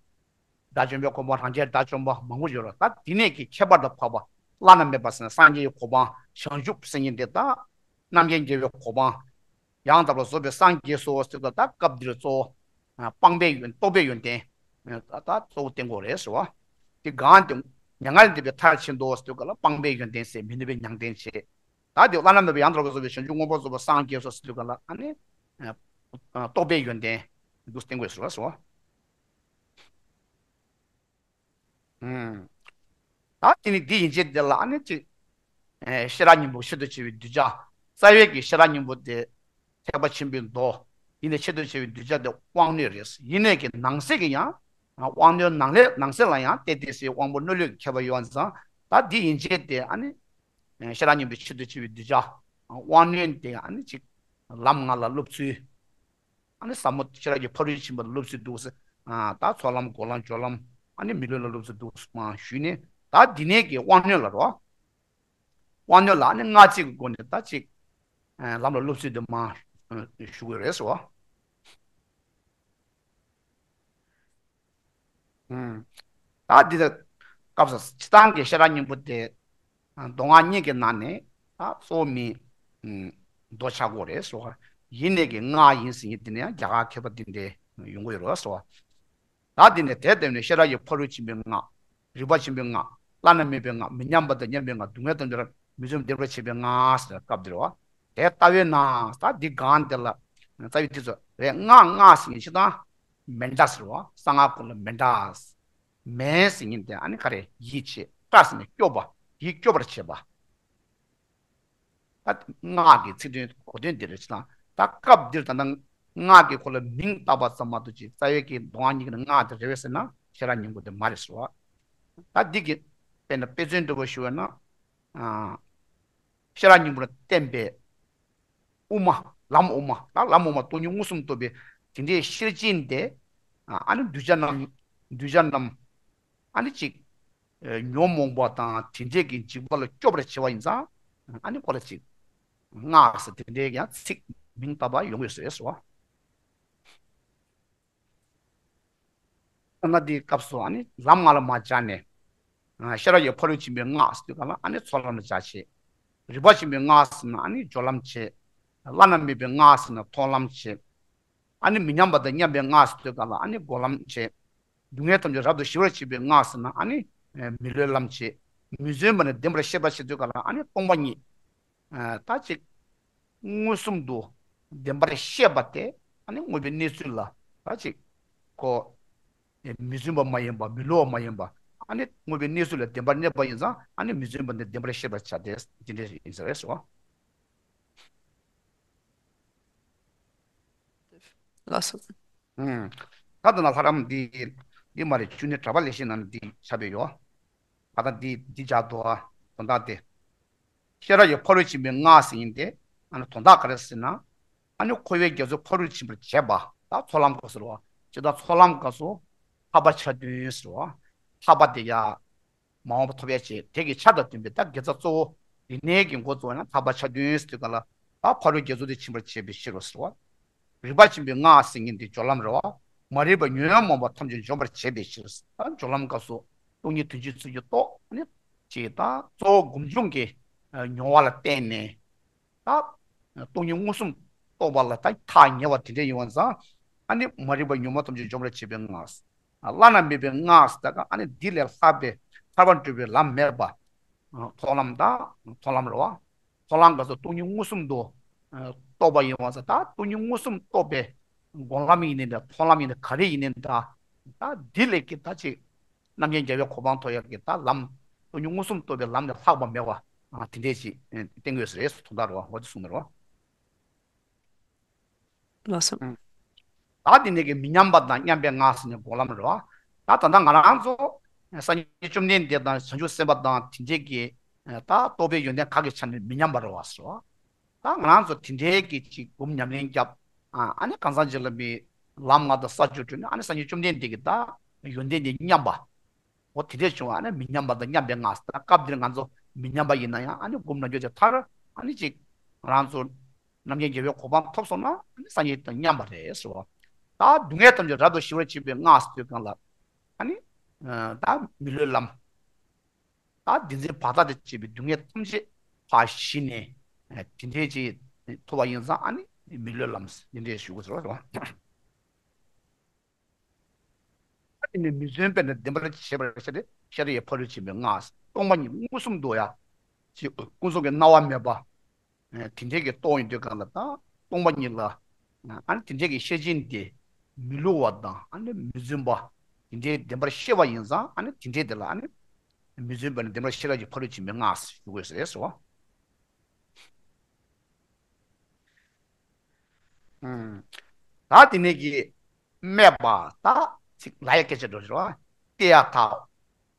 དགྲ་བཅོམ་པའི་གོ་འཕང་རང་རྒྱལ་དགྲ་བཅོམ་པ་མང་པོ་ཡོད་རེད། ད་འདི་ནས་ཀྱི་ཁྱད་པར་དུ་འཕགས་པ་བླ་ན་མེད་པ་ཟེར་ན་སངས་རྒྱས་ཀྱི་གོ་འཕང་བྱང་ཆུབ་ཟེར་མཁན་དེ་ད་རྣམ་མཁྱེན་རྒྱལ་བའི་གོ་འཕང་ཡང་དག་པར་རྫོགས་པའི་སངས་རྒྱས་སོ་ཟེར་ད་ད་སྐབས་འདིར་གཙོ་བོ་སྤངས་པའི་ཡོན་རྟོགས་པའི་ཡོན་ཏན་ད་གཙོ་བོ་བསྟན་དགོས་རེད་ཟེར་བ། དེ་གང་དེ་མྱ་ངན་ལས་འདས་པའི་མཐར་ཕྱིན་ཏོ་ཟེར་དུས་ག་ལ་སྤངས་པའི་ཡོན་ཏན་ཟེར་མི་ནུས་པའི་མྱང་འདས་བྱེད། ད་དེ་བླ་ན་མེད་པ་ཡང་དག་པར་རྫོགས་པའི་བྱང་ཆུབ་མངོན་པར་རྫོགས་པར་སངས་རྒྱས་སོ་ཟེར་དུས་ག་ལ་ཨ་ནི་རྟོགས་པའི་ཡོན་ཏན་འདུག་བསྟན་དགོས་ཟེར་བ་ཟེར་བ། ད་དེ་ནི་འདི་ཡན་ཆད་དེ་ལ་ཨ་ནི་ཅིག་ཤེས་རབ་སྙིང་པོ་ཆེད་དུ་བྱེད་པའི་གདུལ་བྱ། རྩ་བའི་གི་ཤེས་རབ་སྙིང་པོ་དེ་ཐེག་པ་ཆེན་པོའི་མདོ། ཡིན་ནའི་ཆེད་དུ་བྱེད་པའི་གདུལ་བྱ་དེ་དབང་རྣོན་རེད། ཡིན་ནའི་གི་ནང་གསེས་ཀྱི་ཡང་། དབང་རྣོན་ནང་ལས་ནང་གསེས་ལ་ཡང་ཏེ་ཏེ་སེ་དབང་པོ་རྣོན་ལུས་ཀྱི་ཁྱད་པར་ཡོད་ཙང་ད་འདི་ཡན་ཆད་དེ་ཨ་ནི། ཤེས་རབ་སྙིང་པོའི་ཆེད་དུ་བྱེད་པའི་གདུལ་བྱ། དབང་རྣོན་དེ་ཨ་ནི་ཅིག་ལམ་ལྔ་ལ་སློབ་ཚུལ། ཨ་ནི་ཟབ་མོ་ཤེས་རབ་ཀྱི་ཕ་རོལ་ཕྱིན་པ་ལ་སློབ་ཚུལ་འདུག་ཟེར། ད་ཚོགས་ལམ་སྒོམ་ལམ་སྦྱོར་ལམ་ཨ་ནི་མི་ལུས་ལ་སློབ་ཚུལ་འདུག་ཟེར་མ་ཞུས་ནས་ད་འདི་ནས་ཀྱི་དབང་རྣོན་ལ་རོ། དབང་རྣོན་ལ་ཨ་ནི་སྔགས་གཅིག་གི་སྒོ་ནས་ད་ཅིག་ལམ་ལ་སློབ་ཚུལ་འདི་མ་ཞུ་དགོས་རེད་ཟེར་བ། ད་འདི་ལྟར་སྐབས་སུ་སྤྱིར་བཏང་གི་ཤེས་རབ་སྙིང་པོ་དེ་མདོ་སྔགས་གཉིས་ཀྱི་ནང་ནས་ད་གཙོ་བོ་མི་མདོ་ཆགས་ཀྱི་རེད་ཟེར་བ། ཡིན་ནའི་གི་སྔགས་ཡིན་ཟེར་མཁན་དེ་ནས་ཡང་རྒྱ་གར་མཁས་པ་འདི་འདྲས་ཡོང་གི་ཡོད་རེད་ཟེར་བ། ད་འདི་ནས་དེ་ལྟ་བུའི་ཤེས་རབ་ཀྱི་ཕ་རོལ་ཕྱིན་པའི་སྔགས། རིག་པ་ཆེན་པོའི་སྔགས། བླ་ན་མེད་པའི་སྔགས། མི་མཉམ་པ་དང་མཉམ་པའི་སྔགས། སྡུག་བསྔལ་དང་བྲལ་བའི་མི་འཛེམ་བདེ་བར་བྱེད་པའི་སྔགས་ཟེར་སྐབས་འདིར་བ། དེ་ལྟ་བས་ན་ད་འདི་གང་དེ་ལ་རྩ་བའི་དེ་ཚོ་རེད། སྔགས་སྔགས་ཟེར་མཁན་ཅིག་དང་མན་དཱ་ཟེར་བ། གསང་སྔགས་ཀུན་ལ་མན་དཱ། མན་ཟེར་མཁན་དེ་ཨ་ནི་ག་རེ་ཡིད་ཆེས། ཀྲ་ཟེར་ནས་སྐྱོབ་པ། ཡིད་སྐྱོབ་པར་བྱེད་པ། ད་སྔགས་ཀྱི་ཚིག་དོན་གོ་དོན་འདི་རེད་ཅེ་ན། ད་སྐབས་འདིར་ད་ལྟ་སྔགས་ཀྱི་ཁོ་ལ་མིང་བཏགས་པ་ཙམ་མ་གཏོགས་ཅིག་རྩ་བའི་གི་མདོ་སྔགས་གཉིས་ཀྱི་ནང་སྔགས་དེ་རེད་པས་ཟེར་ན་ཤེས་རབ་སྙིང་པོ་དེ་མ་རེད་ཟེར་བ། ད་འདི་གི་དཔེར་ན་དཔེ་མཚོན་འདྲ་པོ་ཞུ་བ་ན། ཤེས་རབ་སྙིང་པོ་ལ་བརྟེན་པའི་དབུ་མ། ལམ་དབུ་མ། ད་ལམ་དབུ་མ་སྟོང་ཉིད་མངོན་སུམ་རྟོགས་པའི་དེ་འདྲའི་ཤེར་ཕྱིན་དེ། ཨ་ནི་གདུལ་བྱ་རྣམས། གདུལ་བྱ་རྣམས། ཨ་ནི་ཅིག་ཉོན་མོངས་པ་དང་དེ་འདྲས་ཀྱི་འཇིགས་པ་ལ་སྐྱོབ་པར་བྱེད་པ་ཡིན་ཙང་། ཨ་ནི་ཁོ་ལ་ཅིག་སྔགས་ཟེར་དེ་འདྲའི་ཡང་ཚིག་མིང་བཏགས་པ་ཡོང་གི་ཡོད་ཟེར་སོ། ཨ་ན་དེའི་སྐབས་སུ་ཨ་ནི་ལམ་ལྔ་ལ་མར་སྦྱར་ནས། ཤེས་རབ་ཀྱི་ཕ་རོལ་ཕྱིན་པའི་སྔགས་ཟེར་དུས་ག་ལ་ཨ་ནི་ཚོགས་ལམ་ལ་སྦྱར་བྱེད། རིག་པ་ཆེན་པོའི་སྔགས་ཟེར་ན་ཨ་ནི་སྦྱོར་ལམ་བྱེད། བླ་ན་མེད་པའི་སྔགས་ཟེར་ན་མཐོང་ལམ་བྱེད། ཨ་ནི་མི་མཉམ་པ་དང་མཉམ་པའི་སྔགས་ཟེར་དུས་ག་ལ་ཨ་ནི་སྒོམ་ལམ་བྱེད། སྡུག་བསྔལ་ཐམས་ཅད་རབ་ཏུ་ཞི་བར་བྱེད་པའི་སྔགས་ཟེར་ན་ཨ་ནི་ མི་སླུ་ལམ་བྱེད། མི་བརྫུན་པ་ནི་བདེན་པར་ཤེས་པར་བྱེད་དུས་ག་ལ་ཨ་ནི་སྟོང་པ་ཉིད། ད་ཅིག་མངོན་སུམ་དུ་བདེན་པར་ཤེས་པ་དེ་ཨ་ནི་དངོས་པོའི་གནས་ཚུལ་ལ་ད་ཅིག་ཁོ་མི་བརྫུན་པ་མ་ཡིན་པ་མི་སླུ་བ་མ་ཡིན་པ་ཨ་ནི་དངོས་པོའི་གནས་ཚུལ་ལ་བདེན་པར་གནས་པ་ཡིན་ཙང་ཨ་ནི་མི་བརྫུན་པ་འདི་བདེན་པར་ཤེས་པར་བྱ་སྟེ་འདི་འདྲ་ཡིན་ཟེར་བས་སོ། ལགས་སོ། ད་ལྟ་ན་ལྷ་རམས་འདི་འདི་མ་རེད། བཅུ་གཉིས་གྲྭ་པ་ལེགས་བཤད་ནང་འདི་ཆགས་པས་ཡོད། ད་ལྟ་འདི་འདི་བྱ་དོ་དོན་དག་དེ། ཤེས་རབ་ཀྱི་ཕ་རོལ་ཕྱིན་པའི་སྔགས་ཟེར་ཡིན་ཏེ། ཨ་ནི་དོན་དག་ག་རེ་ཟེར་ན། ཨ་ནི་འཁོར་བའི་རྒྱ་མཚོའི་ཕ་རོལ་ཕྱིན་པར་བྱེད་པ། ད་ཚོགས་ལམ་སྐབས་སུ་རེད་བ། ཇི་ལྟར་ཚོགས་ལམ་སྐབས་སུ་ཐར་པ་ཆ་མཐུན་ཟེར་བ། ཐར་པ་དེ་ཡང་མ་འོངས་པ་ཐོབ་ཡ་བྱེད་དེ་གི་ཆ་དང་ལྡན་པའི་ད་དགེ་རྩ་གཙོ་བོ། དེ་ནས་ཀྱི་འགོ་གཙོ་བོ་ཡང་ཐར་པ་ཆ་མཐུན་ཟེར་དུས་ག་ལ་ད་ཕ་རོལ་རྒྱ་མཚོ་དེ་ཕྱིན་པར་བྱེད་པའི་ཕྱིར་རོ་ཟེར་བ། རིག་པ་ཆེན་པོའི་སྔགས་ཟེར་མཁན་དེ་སྦྱོར་ལམ་རེད་བ། མ་རིག་པ་ཉོན་མོངས་པ་ཐམས་ཅད་འཇོམས་པར་བྱེད་པའི་ཕྱིར། ད་སྦྱོར་ལམ་སྐབས་སུ་སྟོང་ཉིད་དོན་སྤྱིའི་ཚུལ་གྱིས་རྟོགས་ནས་ཅེས་ད་གཙོ་བོ་སྒོམ་བྱུང་གི་མྱོང་བ་ལ་བརྟེན་ནས་ད་སྟོང་ཉིད་མངོན་སུམ་རྟོགས་པ་ལ་ད་ཐག་ཉེ་བ་དེ་འདྲ་ཡིན་པ་ཙང་ཨ་ནི་མ་རིག་པ་ཉོན་མོངས་ཐམས་ཅད་འཇོམས་པར་བྱེད་པའི་སྔགས། བླ་ན་མེད་པའི་སྔགས་ད་ག་ཨ་ནི་འདི་ལས་ལྷག་པའི་ཐར་པར་འགྲོ་བའི་ལམ་མེད་པ། ཚོགས་ལམ་དང་ཚོགས་ལམ་རེད་བ། ཚོགས་ལམ་སྐབས་སུ་སྟོང་ཉིད་མངོན་སུམ་དུ་རྟོགས་པ་ཡིན་པ་ཙང་ད་སྟོང་ཉིད་མངོན་སུམ་རྟོགས་པའི་སྒོམ་ལམ་ཡིན་ནའི་འདྲ་ཚོགས་ལམ་ཡིན་ནའི་ག་རེ་ཡིན་ནའི་འདྲ། ད་འདི་ལས་ཀྱི་ད་ཅིག་རྣམ་མཁྱེན་རྒྱལ་བའི་གོ་འཕང་ཐོབ་ཡག་གི་ད་ལམ་སྟོང་ཉིད་མངོན་སུམ་རྟོགས་པའི་ལམ་ལས་ལྷག་པ་མེད་པ་དེ་འདྲས་ཅིག་བསྟན་དགོས་ས་རེད་དོན་དག་རེད་བ། འོ་དེ་གསུངས་ནས་རེད་བ། ལགས་སོ། ཨང་། ད་དེ་ནས་ཀྱི་མི་མཉམ་པ་དང་མཉམ་པའི་སྔགས་ཟེར་ནས་སྒོམ་ལམ་རེད་བ། ད་ད་ལྟ་ང་རང་ཚོ་སངས་རྒྱས་བཅོམ་ལྡན་འདས་དང་བྱང་ཆུབ་སེམས་དཔའ་དང་དེ་འདྲས་ཀྱི་ད་རྟོགས་པའི་ཡོན་ཏན་ག་གི་ཆ་ནས་མི་མཉམ་པ་རེད་བ་ཟེར་བ། ད་ང་རང་ཚོ་དེ་འདྲའི་གི་ཅིག་སྒོམ་ཉམས་ལེན་བརྒྱབ། ཨ་ནི་གང་ཟག་ཅིག་ལ་མི་ལམ་ལྔ་དང་ས་བཅུ་བགྲོད་ནས་ཨ་ནི་སངས་རྒྱས་བཅོམ་ལྡན་འདས་ཀྱི་ད་ཡོན་ཏན་དེ་མཉམ་པ། འོ་དེ་འདྲས་བྱུང་བ་ཨ་ནི་མི་མཉམ་པ་དང་མཉམ་པའི་སྔགས། ད་སྐབས་འདིར་ང་ཚོ་མི་མཉམ་པ་ཡིན་ན་ཡང་ཨ་ནི་སྒོམ་ནམ་རྒྱུན་ཅིག་མཐར་ཨ་ནི་ཅིག་ང་རང་ཚོ་རྣམ་མཁྱེན་རྒྱལ་བའི་གོ་འཕང་ཐོབ་སོང་ན་ཨ་ནི་སངས་རྒྱས་དང་མཉམ་པ་རེད་ཟེར་བ། ད་སྡུག་བསྔལ་ཐམས་ཅད་རབ་ཏུ་ཞི་བར་བྱེད་པའི་སྔགས་ཟེར་དུས་གང་ལ་ཨ་ནི་ད་མི་སླུ་ལམ། ད་བདེན་འཛིན་བར་དག་དང་བཅས་པའི་སྡུག་བསྔལ་ཐམས་ཅད་ཕར་ཞི་ནས་དེ་འདྲའི་ཅིག་ཐོབ་པ་ཡིན་ཙང་ཨ་ནི་མི་སླུ་ལམ་དེ་འདྲའི་ཞུ་དགོས་ཟེར་བ་རེད་བ། ཨ་ནི་མི་བརྫུན་པས་ནི་བདེན་པར་བྱེད་པར་བྱ་སྟེ་ཤེས་རབ་ཀྱི་ཕ་རོལ་ཕྱིན་པའི་སྔགས་སྟོང་པ་ཉིད་མངོན་སུམ་དུ་ཡང་ཅིག་ཀུན་རྫོབ་ཀྱི་སྣང་བ་མེད་པ། དེ་འདྲའི་གི་རྟོགས་ཡོང་དུས་གང་ལ་ད་སྟོང་པ་ཉིད་ལ་ཨ་ནི་དེ་འདྲའི་གི་ཤེར་ཕྱིན་དེ་མི་སླུ་བ་དང་ཨ་ནི་མི་བརྫུན་པ་དེ་འདྲའི་བདེན་པར་ཤེས་པ་ཡིན་ཙང་ཨ་ནི་དེ་འདྲའི་དེ་ལ་ཨ་ནི་མི་བརྫུན་པ་ནི་བདེན་པར་ཤེས་རབ་ཀྱི་ཕ་རོལ་ཕྱིན་པའི་སྔགས་ཞུ་དགོས་ཟེར་སོ། ད་དེ་ནས་ཀྱི་སྨྲས་པ་ད་ཅིག་ལ་ཡ་སྐད་ཆ་འགྲོ་རེད་བ། ཏདྱ་ཐཱ།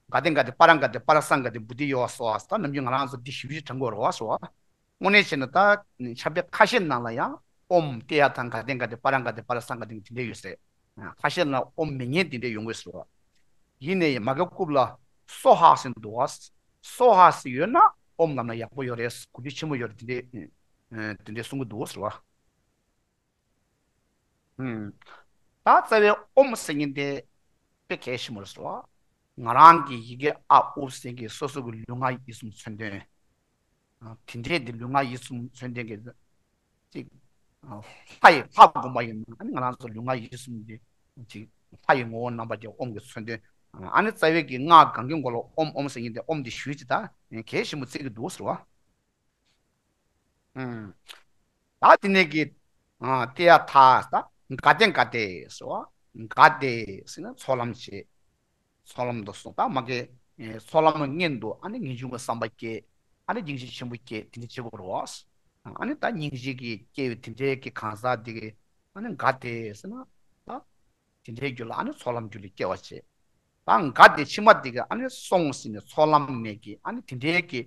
ག་ཏེ་ག་ཏེ་པཱ་ར་ག་ཏེ་པཱ་ར་སཾ་ག་ཏེ་བོ་དྷི་ཡོ་སྭཱ་ཧཱ། ད་ནམ་རྒྱུན་ང་རང་ཚོ་འདི་ཞིབ་ཞིབ་དྲན་དགོས་རེད་བ་སོ། དངོས་གནས་བྱས་ན་ད་ཕྱག་དཔེ་ཁ་ཤས་ནང་ལ་ཡང་ཨོཾ་ཏདྱ་ཐཱ་ག་ཏེ་ག་ཏེ་པཱ་ར་ག་ཏེ་པཱ་ར་སཾ་ག་ཏེ་དེ་འདྲ་ཡོད་ཟེར། ཁ་ཤས་ལ་ཨོཾ་མི་ཉན་དེ་འདྲ་ཡོང་གི་ཟེར་བ། ཡིན་ནའི་མ་གི་རྐུབ་ལ་སྭཱ་ཧཱ་ཟེར་འདུག་བ། སྭཱ་ཧཱ་ཟེར་ཡོད་ན་ཨོཾ་ལབ་ན་ཡག་པོ་ཡོད་རེད། གོ་རྒྱུ་ཆེན་པོ་ཡོད་རེད་དེ་འདྲ་དེ་འདྲ་གསུང་གི་འདུག་ཟེར་བ། ད་རྩ་བའི་ཨོཾ་ཟེར་མཁན་དེ་དཔེ་གལ་ཆེན་པོ་རེད་ཟེར་བ། ང་རང་གི་ཡི་གེ་ཨ་ཨུ་ཟེར་མཁན་སོ་སོ་གི་ལུས་ངག་ཡིད་གསུམ་མཚོན་དོན། དེ་འདྲའི་དེ་ལུས་ངག་ཡིད་གསུམ་མཚོན་དོན་གྱི་ཅིག་ལྷ་ཡི་ལྷ་བསྒོམ་པ་ཡིན་ན་ང་རང་ཚོ་ལུས་ངག་ཡིད་གསུམ་གྱི་ཅིག་ལྷ་ཡི་ངོ་བོ་རྣམ་པ་ཅན་ཨོཾ་གྱི་མཚོན་དོན། ཨ་ནི་རྩ་བའི་གི་སྔགས་གང་གི་མགོ་ལ་ཨོཾ་ཨོཾ་ཟེར་མཁན་དེ་ཨོཾ་དེ་ཞུས་ཅི་ད་གལ་ཆེན་པོ་བརྩི་གི་འདུག་ཟེར་བ། ད་དེ་ནས་ཀྱི་ཏདྱ་ཐཱ་ད་ག་ཏེ་ག་ཏེ་ཟེར་བ། ག་ཏེ་ཟེར་ན་ཚོགས་ལམ་བྱེད། ཚོགས་ལམ་དུ་སོང་ད་མ་གི་ཚོགས་ལམ་གྱི་སྔོན་དུ་ཨ་ནི་ངེས་འབྱུང་གི་བསམ་པ་སྐྱེ། ཨ་ནི་སྙིང་རྗེ་ཆེན་པོ་སྐྱེ་དེ་འདྲ་བྱེད་དགོས་རེད་བ། ཨ་ནི་ད་སྙིང་རྗེ་གི་སྐྱེ་བའི་དེ་འདྲའི་གི་གང་ཟག་དེ་གི་ཨ་ནི་ག་ཏེ་ཟེར་ན་ད། དེ་འདྲའི་རྒྱུད་ལ་ཨ་ནི་ཚོགས་ལམ་རྒྱུད་ལ་སྐྱེ་བ་བྱེད། ད་ག་ཏེ་ཕྱི་མ་དེ་ག་ཨ་ནི་སོང་ཟིན་ནས་ཚོགས་ལམ་ནས་ཀྱི་ཨ་ནི་དེ་འདྲའི་གི་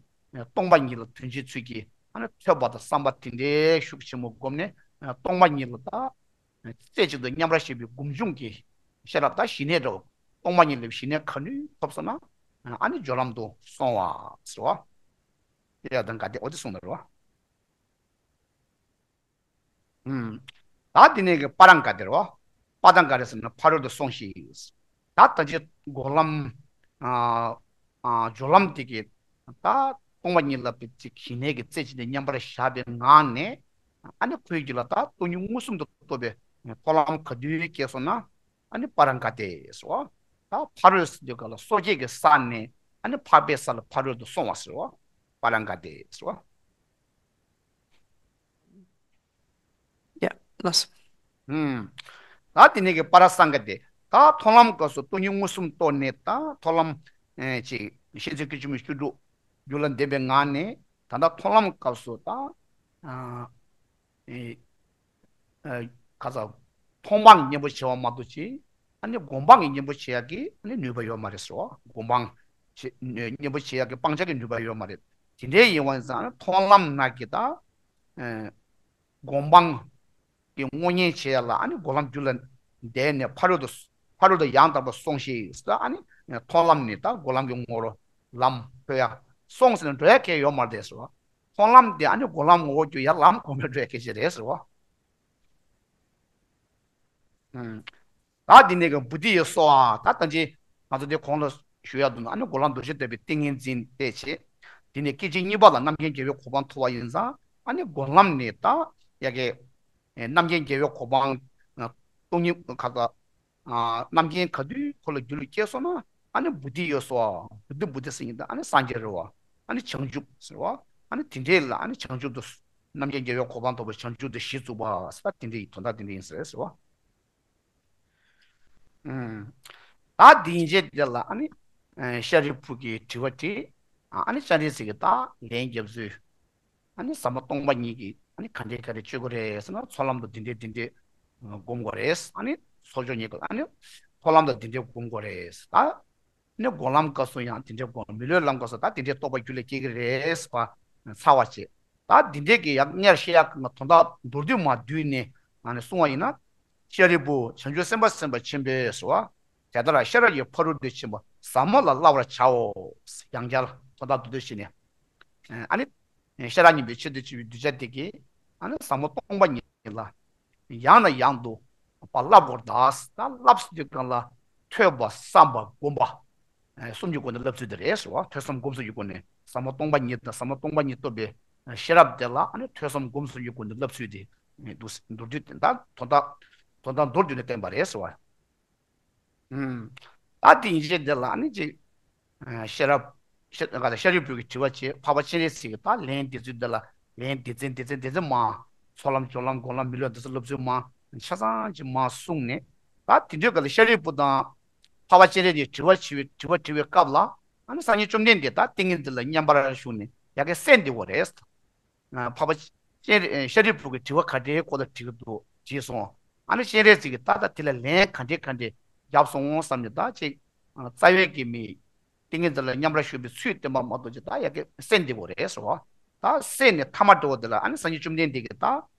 སྟོང་པ་ཉིད་ལ་དོན་བྱེད་ཚུལ་གྱི་ཨ་ནི་ཐོས་པ་དང་བསམ་པ་དེ་འདྲའི་ཤུགས་ཆེན་པོ་བསྒོམས་ནས་སྟོང་པ་ཉིད་ལ་ད་རྩེ་གཅིག་ཏུ་མཉམ་པར་བཞག་པའི་སྒོམ་བྱུང་གི་ཤེས་རབ་ད་ཞི་གནས་འདྲ་བོ་སྟོང་པ་ཉིད་ལ་ཞི་གནས་ག་ནུས་ཐོབ་སོང་ན་ཨ་ནི་སྦྱོར་ལམ་དུ་སོང་བ་ཟེར་བ། དེ་ཡང་ད་ག་ཏེ་འོ་དེ་གསུངས་ནས་རེད་བ། ད་དེ་ནས་ཀྱི་པཱ་ར་ག་ཏེ་རེད་བ། པཱ་ཏཱ་ག་ཏེ་ཟེར་ན་ཕ་རོལ་ཏུ་སོང་ཞིག་ད་ད་ཅི་སྒོམ་ལམ། སྦྱོར་ལམ་དེ་གི་ད་སྟོང་པ་ཉིད་ལ་ཅིག་ཞི་གནས་ཀྱི་རྩེ་གཅིག་ནས་མཉམ་པར་བཞག་པའི་ངང་ནས་ཨ་ནི་ཁོའི་རྒྱུད་ལ་ད་སྟོང་ཉིད་མངོན་སུམ་དུ་རྟོགས་པའི་ཚོགས་ལམ་ག་དུས་སྐྱེས་སོང་ན་ཨ་ནི་པཱ་ར་ག་ཏེ་ཟེར་བ། ད་ཕ་རོལ་ཟེར་དུས་ག་ལ་སོ་སྐྱེ་གི་ས་ནས་ ཨ་ནི་འཕགས་པའི་ས་ལ་ཕ་རོལ་ཏུ་སོང་བ་ཟེར་བ། པཱ་ལང་ཀ་དེ་ཟེར་བ། ཡ། ལགས་སོ། ཧུམ། ད་དེ་ནས་ཀྱི་པཱ་ར་སངྒ་དེ་ད་མཐོང་ལམ་སྐབས་སུ་སྟོང་ཉིད་མངོན་སུམ་རྟོགས་ནས། ད་མཐོང་ལམ་ཨེ་ཅིག་ཤེས་བྱའི་སྐད་ཅིག་མའི་བཅུ་དྲུག་རྒྱུད་ལ་ལྡན་པའི་ངང་ནས། ད་ལྟ་མཐོང་ལམ་སྐབས་སུ་ད་ཨ་ཨེ་ཨ་ག་ས་མཐོང་སྤང་གི་གཉེན་པོ་བྱེད་པ་མ་གཏོགས་ཅིག་ཨ་ནི་སྒོམ་སྤང་གི་གཉེན་པོ་བྱེད་ཡག་གི་ཨ་ནི་ནུས་པ་ཡོད་མ་རེད་ཟེར་བ། སྒོམ་སྤང་བྱེད་གཉེན་པོ་བྱེད་ཡག་གི་སྤང་བྱ་གི་ནུས་པ་ཡོད་མ་རེད། དེ་འདྲའི་ཡིན་པ་ཡིན་ཙང་མཐོང་ལམ་ན་གི་ད་ཨ་སྒོམ་སྤང་གི་དངོས་གཉེན་བྱེད་ཡ་ལ་ཨ་ནི་སྒོམ་ལམ་རྒྱུད་ལ་བསྡད་ནས་ཕ་རོལ་ཏུ་ཕ་རོལ་ཏུ་ཡང་དག་པར་སོང་ཞིག་ཟེར། ཨ་ནི་མཐོང་ལམ་ནི་ད་སྒོམ་ལམ་གྱི་ངོ་བོར་ལམ་འཁོད་ཡ། སོང་ཟེར་ན་འགྲོ་ཡ་གང་ཡང་ཡོད་མ་རེད་ཟེར་བ། མཐོང་ལམ་དེ་ཨ་ནི་སྒོམ་ལམ་ངོ་བོར་གྱུར་ཡ་ལམ་གོང་མར་འགྲོ་ཡ་སྐད་ཆ་རེད་ཟེར་བ། ཨུམ། ད་འདི་ནས་ཀྱི་བུ་དྷི་ཡི་སྭཱ་ཧཱ། ད་ད་ཅི་ང་ཚོ་འདི་གོང་ལ་ཞུ་ཡ་འདུག་ན། ཨ་ནི་སྒོམ་ལམ་རྡོ་རྗེ་ཐེག་པའི་ཏིང་ངེ་འཛིན་དེ་བྱེད། དེ་ནས་སྐད་ཅིག་གཉིས་པ་ལ་རྣམ་མཁྱེན་རྒྱལ་བའི་གོ་འཕང་ཐོབ་པ་ཡིན་ཙང་། ཨ་ནི་སྒོམ་ལམ་ནི་ད་ཡ་གི་ཨེ་རྣམ་མཁྱེན་རྒྱལ་བའི་གོ་འཕང་། སྟོང་ཉིད་ག་ད་ཨ་རྣམ་མཁྱེན་ག་དུས་ཁོ་ལ་རྒྱུད་ལ་སྐྱེས་སོང་ན། ཨ་ནི་བུ་དྷི་ཡི་སྭཱ་ཧཱ། བུ་དྷི་བུ་དྷི་ཟེར་ཡིན་ད་ཨ་ནི་སངས་རྒྱས་རེད་བ། ཨ་ནི་བྱང་ཆུབ་ཟེར་བ། ཨ་ནི་དེ་འདྲས་ལ་ཨ་ནི་བྱང་ཆུབ་ཏུ་རྣམ་མཁྱེན་རྒྱལ་བའི་གོ་འཕང་ཐོབ་པ། བྱང་ཆུབ་ཏུ་གཞི་བཙུགས་པ་ཟེར་ད་དེ་འདྲས་ཡིན། དོན་དག་དེ་འདྲས་ཡིན་ཟེར་ཟེར་བ། ཨུམ། ད་འདི་ཡན་ཆད་དེ་ལ་ཨ་ནི་ཨ་ཤཱ་རིའི་བུ་གིས་དྲི་བ་དྲིས། ཨ་ཨ་ནི་སྤྱན་རས་གཟིགས་ཀྱིས་ད་ལན་བརྒྱབ་ཚུལ། ཨ་ནི་ཟབ་མོ་སྟོང་པ་ཉིད་ཀྱིས་ཨ་ནི་ག་འདྲས་ག་འདྲས་སྤྱོད་དགོས་རེད་ཟེར་ན། ཚོགས་ལམ་དུ་འདི་འདྲས་འདི་འདྲས་སྒོམ་དགོས་རེད། ཨ་ནི་ཚོགས་སྦྱོར་ཉིད་ཀྱིས་ཨ་ནི་ཚོགས་ལམ་དུ་འདི་འདྲས་སྒོམ་དགོས་རེད། ད་ཨ་ནི་སྒོམ་ལམ་སྐབས་སུ་ཡང་འདི་འདྲས་སྒོམ། མི་སློབ་ལམ་སྐབས་སུ་ད་འདི་འདྲས་རྟོགས་པ་རྒྱུད་ལ་སྐྱེ་གི་རེད་ཟེར་བ་ཚར་བ་བྱས། ད་འདི་འདྲས་ཀྱི་ཡང་སྔར་བཤད་ཡག་གི་དོན་དག་མདོར་བསྡུས་མ་བསྡུས་ནས་ཨ་ནི་གསུང་བ་ཡིན་ན། ཤཱ་རིའི་བུ། བྱང་ཆུབ་སེམས་དཔའ་སེམས་དཔའ་ཆེན་པོས་ཟེར་བ། དེ་ལྟར་ཤེས་རབ་ཀྱི་ཕ་རོལ་ཏུ་ཕྱིན་པ་ཟབ་མོ་ལ་བསླབ་པར་བྱའོ། ཡང་བསྐྱར་དོན་དག་མདོར་བསྡུས་བྱས་ནས། ཨ་ནི་ཤེས་རབ་སྙིང་པོའི་ཆེད་དུ་བྱས་པའི་གདུལ་བྱ་དེ་གིས་ཨ་ནི་ཟབ་མོ་སྟོང་པ་ཉིད་ལ་ཡང་ནས་ཡང་དུ་བསླབ་དགོས་རེད། ད་བསླབ་ཟེར་དུས་སྒང་ལ་ཐོས་པ། བསམ་པ། སྒོམ་པ། ཨ་གསུམ་གྱི་སྒོ་ནས་བསླབ་ཚུལ་དེ་རེད་ཟེར་བ། ཐོས་བསམ་སྒོམ་གསུམ་གྱི་སྒོ་ནས་ཟབ་མོ་སྟོང་པ་ཉིད་དང་། ཟབ་མོ་སྟོང་པ་ཉིད་རྟོགས་པའི་ཤེས་རབ་དེ་ལ་ཨ་ནི་ཐོས་བསམ་སྒོམ་གསུམ་གྱི་སྒོ་ནས་བསླབ་ཚུལ་དེ་འདུག་མདོར་བསྡུས་དེ་ད་དོན་དག་དོན་དག་མདོར་བསྡུས་ནས་བསྟན་པ་རེད་ཟེར་བ། ཨུམ། ད་དེ་ཡན་ཆད་དེ་ལ་ཨ་ནི་ཅིག་ཨ་ཤེས་རབ། ཤེས་ག་ད་ཤཱ་རིའི་བུ་གིས་དྲི་བ་བྱས། འཕགས་པ་སྤྱན་རས་གཟིགས་ཀྱིས་ད་ལན་འདེབས་ཚུལ་འདི་ལ་ལན་སྡེ་ཚན་སྡེ་ཚན་སྡེ་ཚན་མང་། ཚོགས་ལམ་སྦྱོར་ལམ་སྒོམ་ལམ་མི་སློབ་འདི་ཚོ་སློབ་ཚུལ་མང་ཆ་ཚང་ཅིག་མར་གསུངས་ནས། ད་དེ་འདྲའི་སྐབས་ལ་ཤཱ་རིའི་བུ་དང་འཕགས་པ་སྤྱན་རས་གཉིས་དྲི་བ་དྲི་བའི་དྲི་བ་དྲི་བའི་སྐབས་ལ། ཨ་ནི་སངས་རྒྱས་བཅོམ་ལྡན་འདས་ད་ཏིང་ངེ་འཛིན་ལ་མཉམ་པར་ཞུགས་ནས་ཡ་གི་གསན་བསྡད་ཡོད་རེད། འཕགས་པ་སྤྱན་རས་ཤཱ་རིའི་བུ་གིས་དྲི་བ་ག་འདྲའི་སྐོར་ལ་དྲིས་ཀྱི་འདུག་དྲིས་སོང་། ཨ་ནི་སྤྱན་རས་གཟིགས་ཀྱིས་ད་ལྟ་དེ་ལ་ལན་ག་འདྲས་ག་འདྲས་བརྒྱབ་སོང་བསམ་ནས། ད་ཅིག་རྩ་བའི་གི་མི་ཏིང་ངེ་འཛིན་ལ་མཉམ་པར་ཞུགས་པའི་ཚུལ་བསྟན་པ་མ་གཏོགས་ཅིག་ད་ཡ་གི་གསན་བསྡད་ཡོད་རེད་ཟེར་བ། ད་གསན་ནས་ཐ་མ་འདྲ་བོ་དེ་ལ་ཨ་ནི་སངས་རྒྱས་བཅོམ་ལྡན་འདས་ཀྱིས་ད་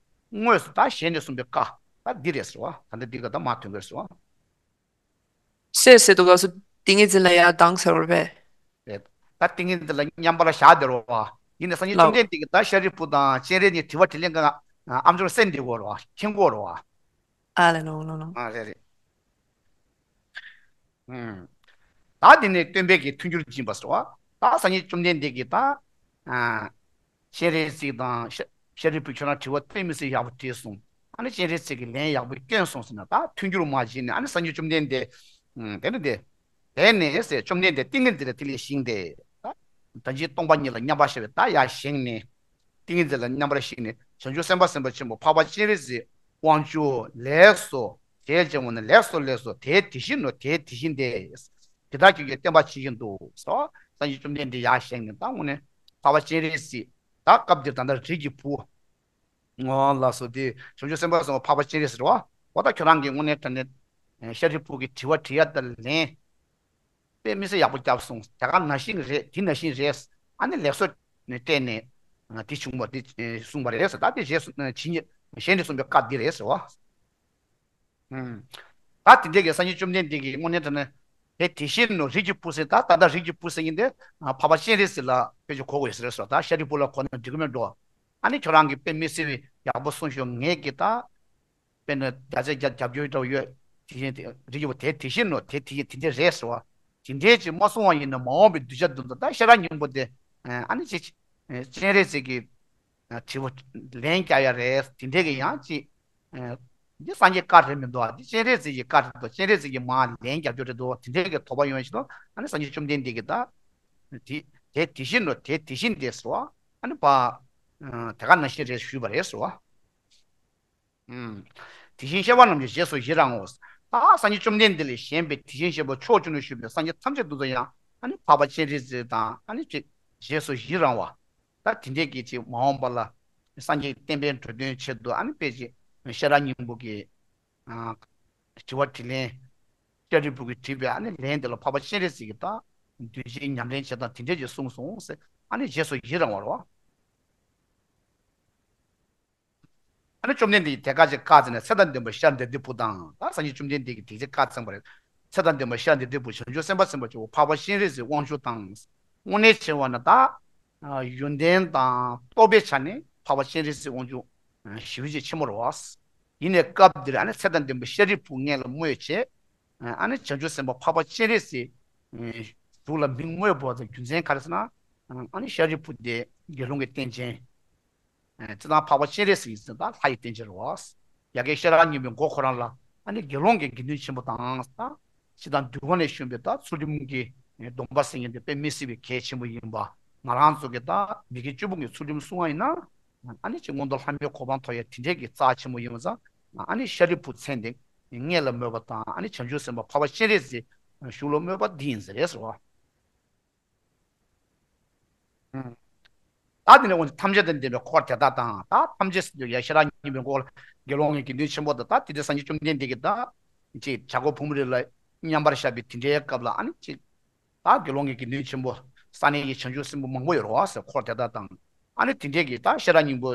དངོས་སུ་ད་ཞལ་ནས་གསུངས་པའི་བཀའ་ད་འདི་རེད་ཟེར་བ། ད་ལྟ་འདི་ག་ད་མར་ཐོན་དགོས་ཟེར་བ། གསན་ཟེར་དུས་སྐབས་སུ་ཏིང་ངེ་འཛིན་ལ་ཡར་ལྡང་ཟེར་བ་རེད་པས། རེད། ད་ཏིང་ངེ་འཛིན་ལ་མཉམ་པར་བཞག་བསྡད་ཡོད་རེད་བ། ཡིན་ནའི་སངས་རྒྱས་བཅོམ་ལགས། ལྡན་འདས་ཀྱིས་ད་ཤཱ་རིའི་བུ་དང་སྤྱན་རས་གཉིས་དྲི་བ་དྲིས་ལན་གྱི་ཨ་མཆོག་གསན་བསྡད་ཡོད་རེད་བ། མཁྱེན་གྱི་ཡོད་རེད་བ། ཨ་ལེ་ལོ་ལོ་ལོ། ཨ་རེད་རེད། ཨུམ། ད་འདི་ནས་སྟོན་པའི་གི་མཐུན་འགྱུར་སྦྱིན་པ་ཟེར་བ། ད་སངས་རྒྱས་བཅོམ་ལྡན་འདས་ཀྱིས་ད་ཨ་སྤྱན་རས་གཟིགས་དང་ཤཱ་ཤཱ་རིའི་བུ་ཁྱོད་རང་དྲི་བ་དཔེ་མི་སྲིད་ཡག་པོ་དྲིས་སོང་། ཨ་ནི་སྤྱན་རས་གཟིགས་ཀྱིས་ལན་ཡག་པོ་བསྐྱོན་སོང་ཟེར་ན། ད་མཐུན་འགྱུར་མ་བྱས་ནས་ཨ་ནི་སངས་རྒྱས་བཅོམ་ལྡན་འདས། ཨུམ། དེ་ནི་དེ། དེ་ནས་ཟེར། བཅོམ་ལྡན་འདས་ཏིང་ངེ་འཛིན་ལ་དེ་ལས་བཞེངས་ཏེ། ད་ད་ཅི་སྟོང་པ་ཉིད་ལ་མཉམ་པར་བཞག་པའི་ད་ཡར་བཞེངས་ནས། ཏིང་ངེ་འཛིན་ལ་མཉམ་པར་བཞེངས་ནས། བྱང་ཆུབ་སེམས་དཔའ་སེམས་དཔའ་ཆེན་པོ་འཕགས་པ་སྤྱན་རས་གཟིགས་དབང་ཕྱུག་ལེགས་སོ། ཞེས་བྱ་བ་ནི་ལེགས་སོ་ལེགས་སོ། དེ་དེ་བཞིན་ནོ། དེ་དེ་བཞིན་ཏེ། དེ་དག་གི་ཡུལ་བསྟན་པ་བྱེད་ཀྱི་འདུག་ཟེར། སངས་རྒྱས་བཅོམ་ལྡན་འདས་ཡར་བཞེངས་ནས་ད་དངོས་གནས་འཕགས་པ་སྤྱན་རས་གཟིགས། ད་སྐབས་འདིར་ད་ལྟ་རིགས་ཀྱི་བུ། ཨོ་ལགས་སོ། དེ་བྱང་ཆུབ་སེམས་དཔའ་སེམས་དཔའ་འཕགས་པ་སྤྱན་རས་གཟིགས་རེད་བ། འོ་ད་ཁྱོད་རང་གིས་དངོས་གནས་དྲང་གནས་ཤཱ་རིའི་བུ་གི་དྲི་བ་དྲི་ཡ་དེ་ལ་ལན་དཔེ་མི་སྲིད་ཡག་པོ་བརྒྱབ་སོང་། དེ་ག་ནང་བཞིན་རེད། དེ་ནང་བཞིན་རེད། ཨ་ནི་ལེགས་སོ་ནས་སྤྲད་ནས་དེ་བྱུང་བ་དེ་གསུངས་པ་རེད་ཟེར། ད་དེ་རྗེས་སུ་ཇི་སྙེད་གཞན་ནས་གསུངས་པའི་བཀའ་འདི་རེད་ཟེར་བ། ཨུམ། ད་དེ་འདྲའི་གི་སངས་རྒྱས་བཅོམ་ལྡན་འདས་ཀྱིས་དངོས་གནས་དྲང་གནས་དེ་དེ་བཞིན་ནོ། རིགས་ཀྱི་བུ་ཟེར། ད་ད་ལྟ་རིགས་ཀྱི་བུ་ཟེར་མཁན་དེ་འཕགས་པ་སྤྱན་རས་གཟིགས་ལ་ཕལ་ཆེར་གོ་དགོས་ཟེར་སོང་། ད་ཤཱ་རིའི་བུ་ལ་གོ་ན་འགྲིག་གི་མེད་འགྲོ། ཨ་ནི་ཁྱོད་རང་གིས་དཔེ་མི་སྲིད་པའི་ཡག་པོ་གསུངས་ཤོག་ངས་ཀྱིས་ད་དཔེར་ན་བརྒྱ་ཆ་བརྒྱ་རྒྱབ་སྐྱོར་འདྲ་བོ་ཡོད། དེ་བཞིན་དེ་རིགས་ཀྱི་བུ་དེ་དེ་བཞིན་ནོ། དེ་དེ་དེ་འདྲ་རེད་ཟེར་བ། དེ་འདྲས་ཅིག་མ་གསུང་བ་ཡིན་ན་མ་འོངས་པའི་གདུལ་བྱ་འདི་ཚོ་ད་ཤེས་རབ་སྙིང་པོ་དེ་ཨ་ནི་ཅིག་སྤྱན་རས་གཟིགས་ཀྱི་དྲི་བ་ལན་རྒྱག་ཡ་རེད། དེ་འདྲས་ཀྱི་ཡང་ཅིག་འདི་སངས་རྒྱས་བཀའ་རེད་མི་འདུག་ཨ། འདི་སྤྱན་རས་གཟིགས་ཀྱི་བཀའ་རེད་འདུག་སྤྱན་རས་གཟིགས་ཀྱིས་མར་ལན་རྒྱབ་སྐྱོར་རེད་འདུག་དེ་འདྲས་ཀྱི་དོགས་པ་ཡོང་བཞིན་དུ་ཨ་ནི་སངས་རྒྱས་བཅོམ་ལྡན་འདས་ཀྱིས་ད་ དེ་དེ་དེ་བཞིན་ནོ། དེ་དེ་བཞིན་དེ་ཟེར་བ། ཨ་ནི་པ། ཨ། དེ་ག་ནང་བཞིན་རེད་ཞུས་པ་རེད་ཟེར་བ། ཨུམ། དེ་བཞིན་གཤེགས་པ་རྣམས་ཀྱི་རྗེས་སུ་ཡི་རང་ངོ་། ད་སངས་རྒྱས་བཅོམ་ལྡན་འདས་ལས་གཞན་པའི་དེ་བཞིན་གཤེགས་པ་ཕྱོགས་བཅུ་ན་བཞུགས་པའི་སངས་རྒྱས་ཐམས་ཅད་དེ་ཚོ་ཡང་ཨ་ནི་འཕགས་པ་སྤྱན་རས་གཟིགས་དང་ཨ་ནི་ཅིག་རྗེས་སུ་ཡི་རང་བ། ད་དེ་འདྲས་ཀྱི་ཅིག་མ་འོངས་པ་ལ་སངས་རྒྱས་བསྟན་པའི་འགྲོ་དོན་ཆེད་དུ་ཨ་ནི་དཔེ་ཅིག་ཤེས་རབ་སྙིང་པོ་གི། ཨ། དྲི་བ་དྲིས་ལན། ཤཱ་རིའི་བུ་གིས་དྲིས་པའི་ཨ་ནི་ལན་དེ་ལ་འཕགས་པ་སྤྱན་རས་གཟིགས་ཀྱིས་ད་འདུས་བྱས་ཉམས་ལེན་བྱེད་སྟངས་དེ་འདྲས་ཅིག་གསུངས་སོང་ཟེར། ཨ་ནི་རྗེས་སུ་ཡི་རང་བ་རེད་བ། ཨ་ནི་བཅོམ་ལྡན་འདས་ཀྱིས་དེ་སྐད་ཅེས་བཀའ་སྩལ་ནས། ཚེ་དང་ལྡན་པ་ཤཱ་ར་དྭ་ཏིའི་བུ་དང་། ད་སངས་རྒྱས་བཅོམ་ལྡན་འདས་ཀྱིས་དེ་སྐད་ཅེས་བཀའ་སྩལ་པ་རེད། ཚེ་དང་ལྡན་པ་ཤཱ་ར་དྭ་ཏིའི་བུ་བྱང་ཆུབ་སེམས་དཔའ་སེམས་དཔའ་ཆེན་པོ་འཕགས་པ་སྤྱན་རས་གཟིགས་དབང་ཕྱུག་དང་། དངོས་གནས་བྱས་པ་ན་ད་ཡོན་ཏན་དང་སྟོབས་པའི་ཆ་ནས་འཕགས་པ་སྤྱན་རས་གཟིགས་དབང་ཕྱུག་ཞེ་པོ་ཅིག་ཆེན་པོ་རེད་བ། ཡིན་ནའི་སྐབས་འདིར་ཨ་ནི་ཚེ་དང་ལྡན་པ་ཤཱ་རིའི་བུ་མངལ་ལ་བསྔོས་བྱས། ཨ་ནི་བྱང་ཆུབ་སེམས་དཔའ་འཕགས་པ་སྤྱན་རས་གཟིགས་གཟུགས་ལ་མིང་བསྔོས་པ་དང་རྒྱུ་མཚན་ག་རེ་ཟེར་ན། ཨ་ནི་ཤཱ་རིའི་བུ་དེ་དགེ་སློང་གི་རྟེན་ཅན། ཨ། བྱས་ཙང་འཕགས་པ་སྤྱན་རས་གཟིགས་ཡིན་ཙང་ད་ལྷ་ཡི་རྟེན་ཅན་རེད་བ། ཡ་གི་ཤེས་རབ་སྙིང་པོའི་མགོ་ཁོ་རང་ལ་ཨ་ནི་དགེ་སློང་གི་དགེ་འདུན་ཆེན་པོ་དང་། ད་སྤྱིར་བཏང་འདུལ་བ་ནས་བྱུང་བའི་ད་ཚུལ་ཁྲིམས་ཀྱི་སྡོམ་པ་ཟེར་མཁན་དེ་དཔེ་མི་སྲིད་པའི་གལ་ཆེན་པོ་ཡིན་པ། ང་རང་ཚོ་གི་ད་མི་དགེ་བཅུ་སྤོང་གི་ཚུལ་ཁྲིམས་སྲུང་བ་ཡིན་ན། ཨ་ནི་ཅིག་མངོན་མཐོ་ལྷ་མིའི་གོ་འཕང་ཐོབ་ཡ་དེ་འདྲས་ཀྱི་རྩ་ཆེན་པོ་ཡིན་པ་ཙང་། ཨ་ནི་ཤཱ་རིའི་བུ་མཚན་དེ་མངལ་ལ་བསྔོས་པ་དང་། ཨ་ནི་བྱང་ཆུབ་སེམས་དཔའ་འཕགས་པ་སྤྱན་རས་གཟིགས་གཟུགས་ལ་བསྔོས་པ་འདི་ཡིན་ཟེར་རེད་ཟེར་བ། ཨུམ། ད་དེ་ནས་འོན་ཏེ་ཐམས་ཅད་དང་ལྡན་པའི་འཁོར་དེ་དག་དང་། ད་ཐམས་ཅད་ཟེར་དུས་ཡ་ཤེས་རབ་སྙིང་པོའི་འཁོར་དགེ་སློང་གི་དགེ་འདུན་ཆེན་པོ་དང་། ད་དེ་དུས་སངས་རྒྱས་བཅོམ་ལྡན་འདས་ཀྱིས་ད་ཅིག་བྱ་རྒོད་ཕུང་པོའི་རི་ལ་མཉམ་པར་བཞག་པའི་དེ་འདྲའི་སྐབས་ལ། ཨ་ནི་ཅིག་ད་དགེ་སློང་གི་དགེ་འདུན་ཆེན་པོ་ས་གནས་ཀྱི་བྱང་ཆུབ་སེམས་དཔའ་མང་པོ་ཡོད་རེད་བ་ཟེར། འཁོར་དེ་དག་དང་། ཨ་ནི་དེ་འདྲས་ཀྱི་ད་ཤེས་རབ་སྙིང་པོ་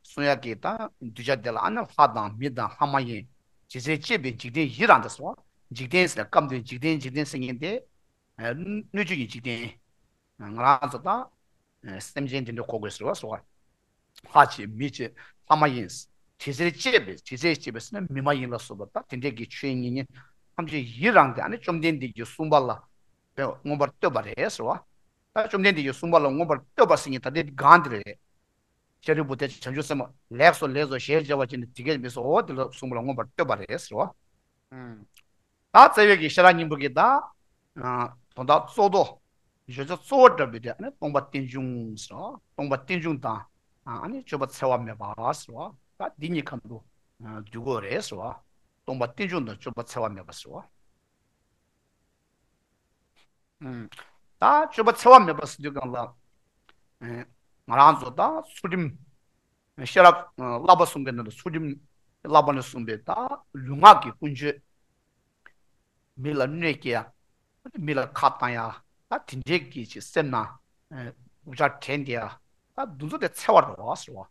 གསུང་ཡག་གི་ད་གདུལ་བྱ་དེ་ལ་ཨ་ནི་ལྷ་དང་མི་དང་ལྷ་མ་ཡིན། དེ་ཚེ་སྐྱེས་པའི་འཇིག་རྟེན་ཡི་རང་དུ་སོང་། འཇིག་རྟེན་ཟེར་སྐབས་འདིར་འཇིག་རྟེན་འཇིག་རྟེན་ཟེར་མཁན་དེ། ཨ། སྣོད་བཅུད་ཀྱི་འཇིག་རྟེན། ང་རང་ཚོ་ད་སེམས་ཅན་དེ་འདྲ་གོ་དགོས་ཟེར་བ་སོགས། ལྷ་བྱས་མི་བྱས་ལྷ་མ་ཡིན། དེ་ཚེ་སྐྱེས་པའི་དེ་ཚེ་སྐྱེས་པའི་ཟེར་ན་མི་མ་ཡིན་ལ་སོགས་པ་ད་དེ་འདྲས་ཀྱི་ཆོས་ཉིད་ཉིད་ཐམས་ཅད་ཡི་རང་སྟེ། ཨ་ནི་བཅོམ་ལྡན་འདས་ཀྱིས་གསུངས་པ་ལ་མངོན་པར་བསྟོད་པ་རེད་ཟེར་བ། ད་བཅོམ་ལྡན་འདས་ཀྱིས་གསུངས་པ་ལ་མངོན་པར་བསྟོད་པ་ཟེར་མཁན་ད་ལྟའི་སྒང་འདི་རེད། ཤཱ་རིའི་བུ་དེ་བྱང་ཆུབ་སེམས་དཔའ་ལེགས་སོ་ལེགས་སོ་ཞེས་བྱ་བ་ཅན་དེ་དེ་སྐད་མི་སོ། འོ་དེ་ལ་གསུངས་པ་ལ་མངོན་པར་བསྟོད་པ་རེད་ཟེར་བ། ཨུམ། ད་རྩ་བའི་གི་ཤེས་རབ་སྙིང་པོ་གི་ད། ཨ། དོན་དག་གཙོ་བོ། བརྗོད་བྱ་གཙོ་བོ་འདྲ་བོ་དེ་ཨ་ནི་སྟོང་པ་རྟེན་འབྱུང་ཟེར་བ། སྟོང་པ་རྟེན་འབྱུང་དང་། ཨ་ནི་སྤྱོད་པ་འཚེ་བ་མེད་པ་ཟེར་བ། ད་འདི་གཉིས་ཀ་འདུ་འདུ་དགོས་རེད་ཟེར་བ། སྟོང་པ་རྟེན་འབྱུང་དང་སྤྱོད་པ་འཚེ་བ་མེད་པ་ཟེར་བ། ཨུམ། ད་སྤྱོད་པ་འཚེ་བ་མེད་པ་ཟེར་དུས་སྒང་ལ། ཨེ། ང་རང་ཚོ་ད་ཚུལ་ཁྲིམས། ཤེས་རབ་བསླབ་པ་གསུམ་གྱི་ནང་དུ་ཚུལ་ཁྲིམས་བསླབ་པ་ནས་གསུངས་པའི་ད་ལུས་ངག་གི་ཀུན་སྤྱོད། མི་ལ་གནོད་སྐྱེལ་ཡ། མི་ལ་ཁ་བཏང་ཡ། ད་དེ་འདྲའི་གི་ཅིག་སེམས་ནང་། ཨེ། འུ་ཅག་དྲན་བསྡད་ཡ། ད་འདི་ཚོ་དེ་འཚེ་བ་རེད་བ་ཟེར་བ།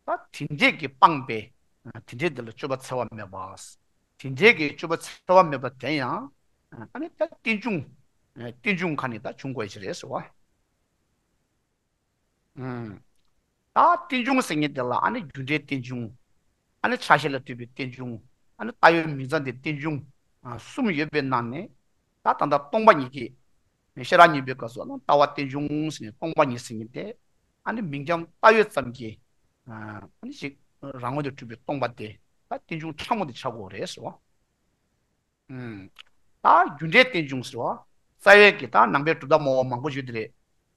ད་དེ་འདྲས་ཀྱིས་སྤངས་པའི། དེ་འདྲས་དེ་ལ་སྤྱོད་པ་འཚེ་བ་མེད་པ། དེ་འདྲས་ཀྱི་སྤྱོད་པ་འཚེ་བ་མེད་པ་དེ་ཡང་། ཨ་ནི་ད་རྟེན་འབྱུང་། རྟེན་འབྱུང་ཁ་ནས་ད་བྱུང་དགོས་ཀྱི་རེད་ཟེར་བ། ཨུམ། ད་རྟེན་འབྱུང་ཟེར་མཁན་དེ་ལ་ཨ་ནི་རྒྱུ་འབྲས་རྟེན་འབྱུང་། ཨ་ནི་ཆ་ཤས་ལ་ལྟོས་པའི་རྟེན་འབྱུང་། ཨ་ནི་ལྟ་བའི་མིང་ཙམ་དེ་རྟེན་འབྱུང་། ཨ། གསུམ་ཡོད་པའི་ནང་ནས། ད་ད་ལྟ་སྟོང་པ་ཉིད་ཀྱི། ཤེས་རབ་སྙིང་པོའི་སྐབས་སུ་ལ་ལྟ་བ་རྟེན་འབྱུང་ཟེར་ནས་སྟོང་པ་ཉིད་ཟེར་མཁན་དེ། ཨ་ནི་མིང་རྐྱང་ལྟ་ཡོད་ཙམ་གྱིས། ཨ་ནི་ཅིག་རང་ངོས་ནས་གྲུབ་པའི་སྟོང་པ་དེ་ད་རྟེན་འབྱུང་ཕྲ་མོ་དེ་ཆགས་ཀྱི་ཡོད་རེད་ཟེར་བ། ཨུམ། ད་རྒྱུ་འབྲས་རྟེན་འབྱུང་ཟེར་བ། རྩ་བའི་གི་ད་ནང་པའི་གྲུབ་མཐའ་སྨྲ་བ་མང་པོ་ཞིག་དེ་རེད།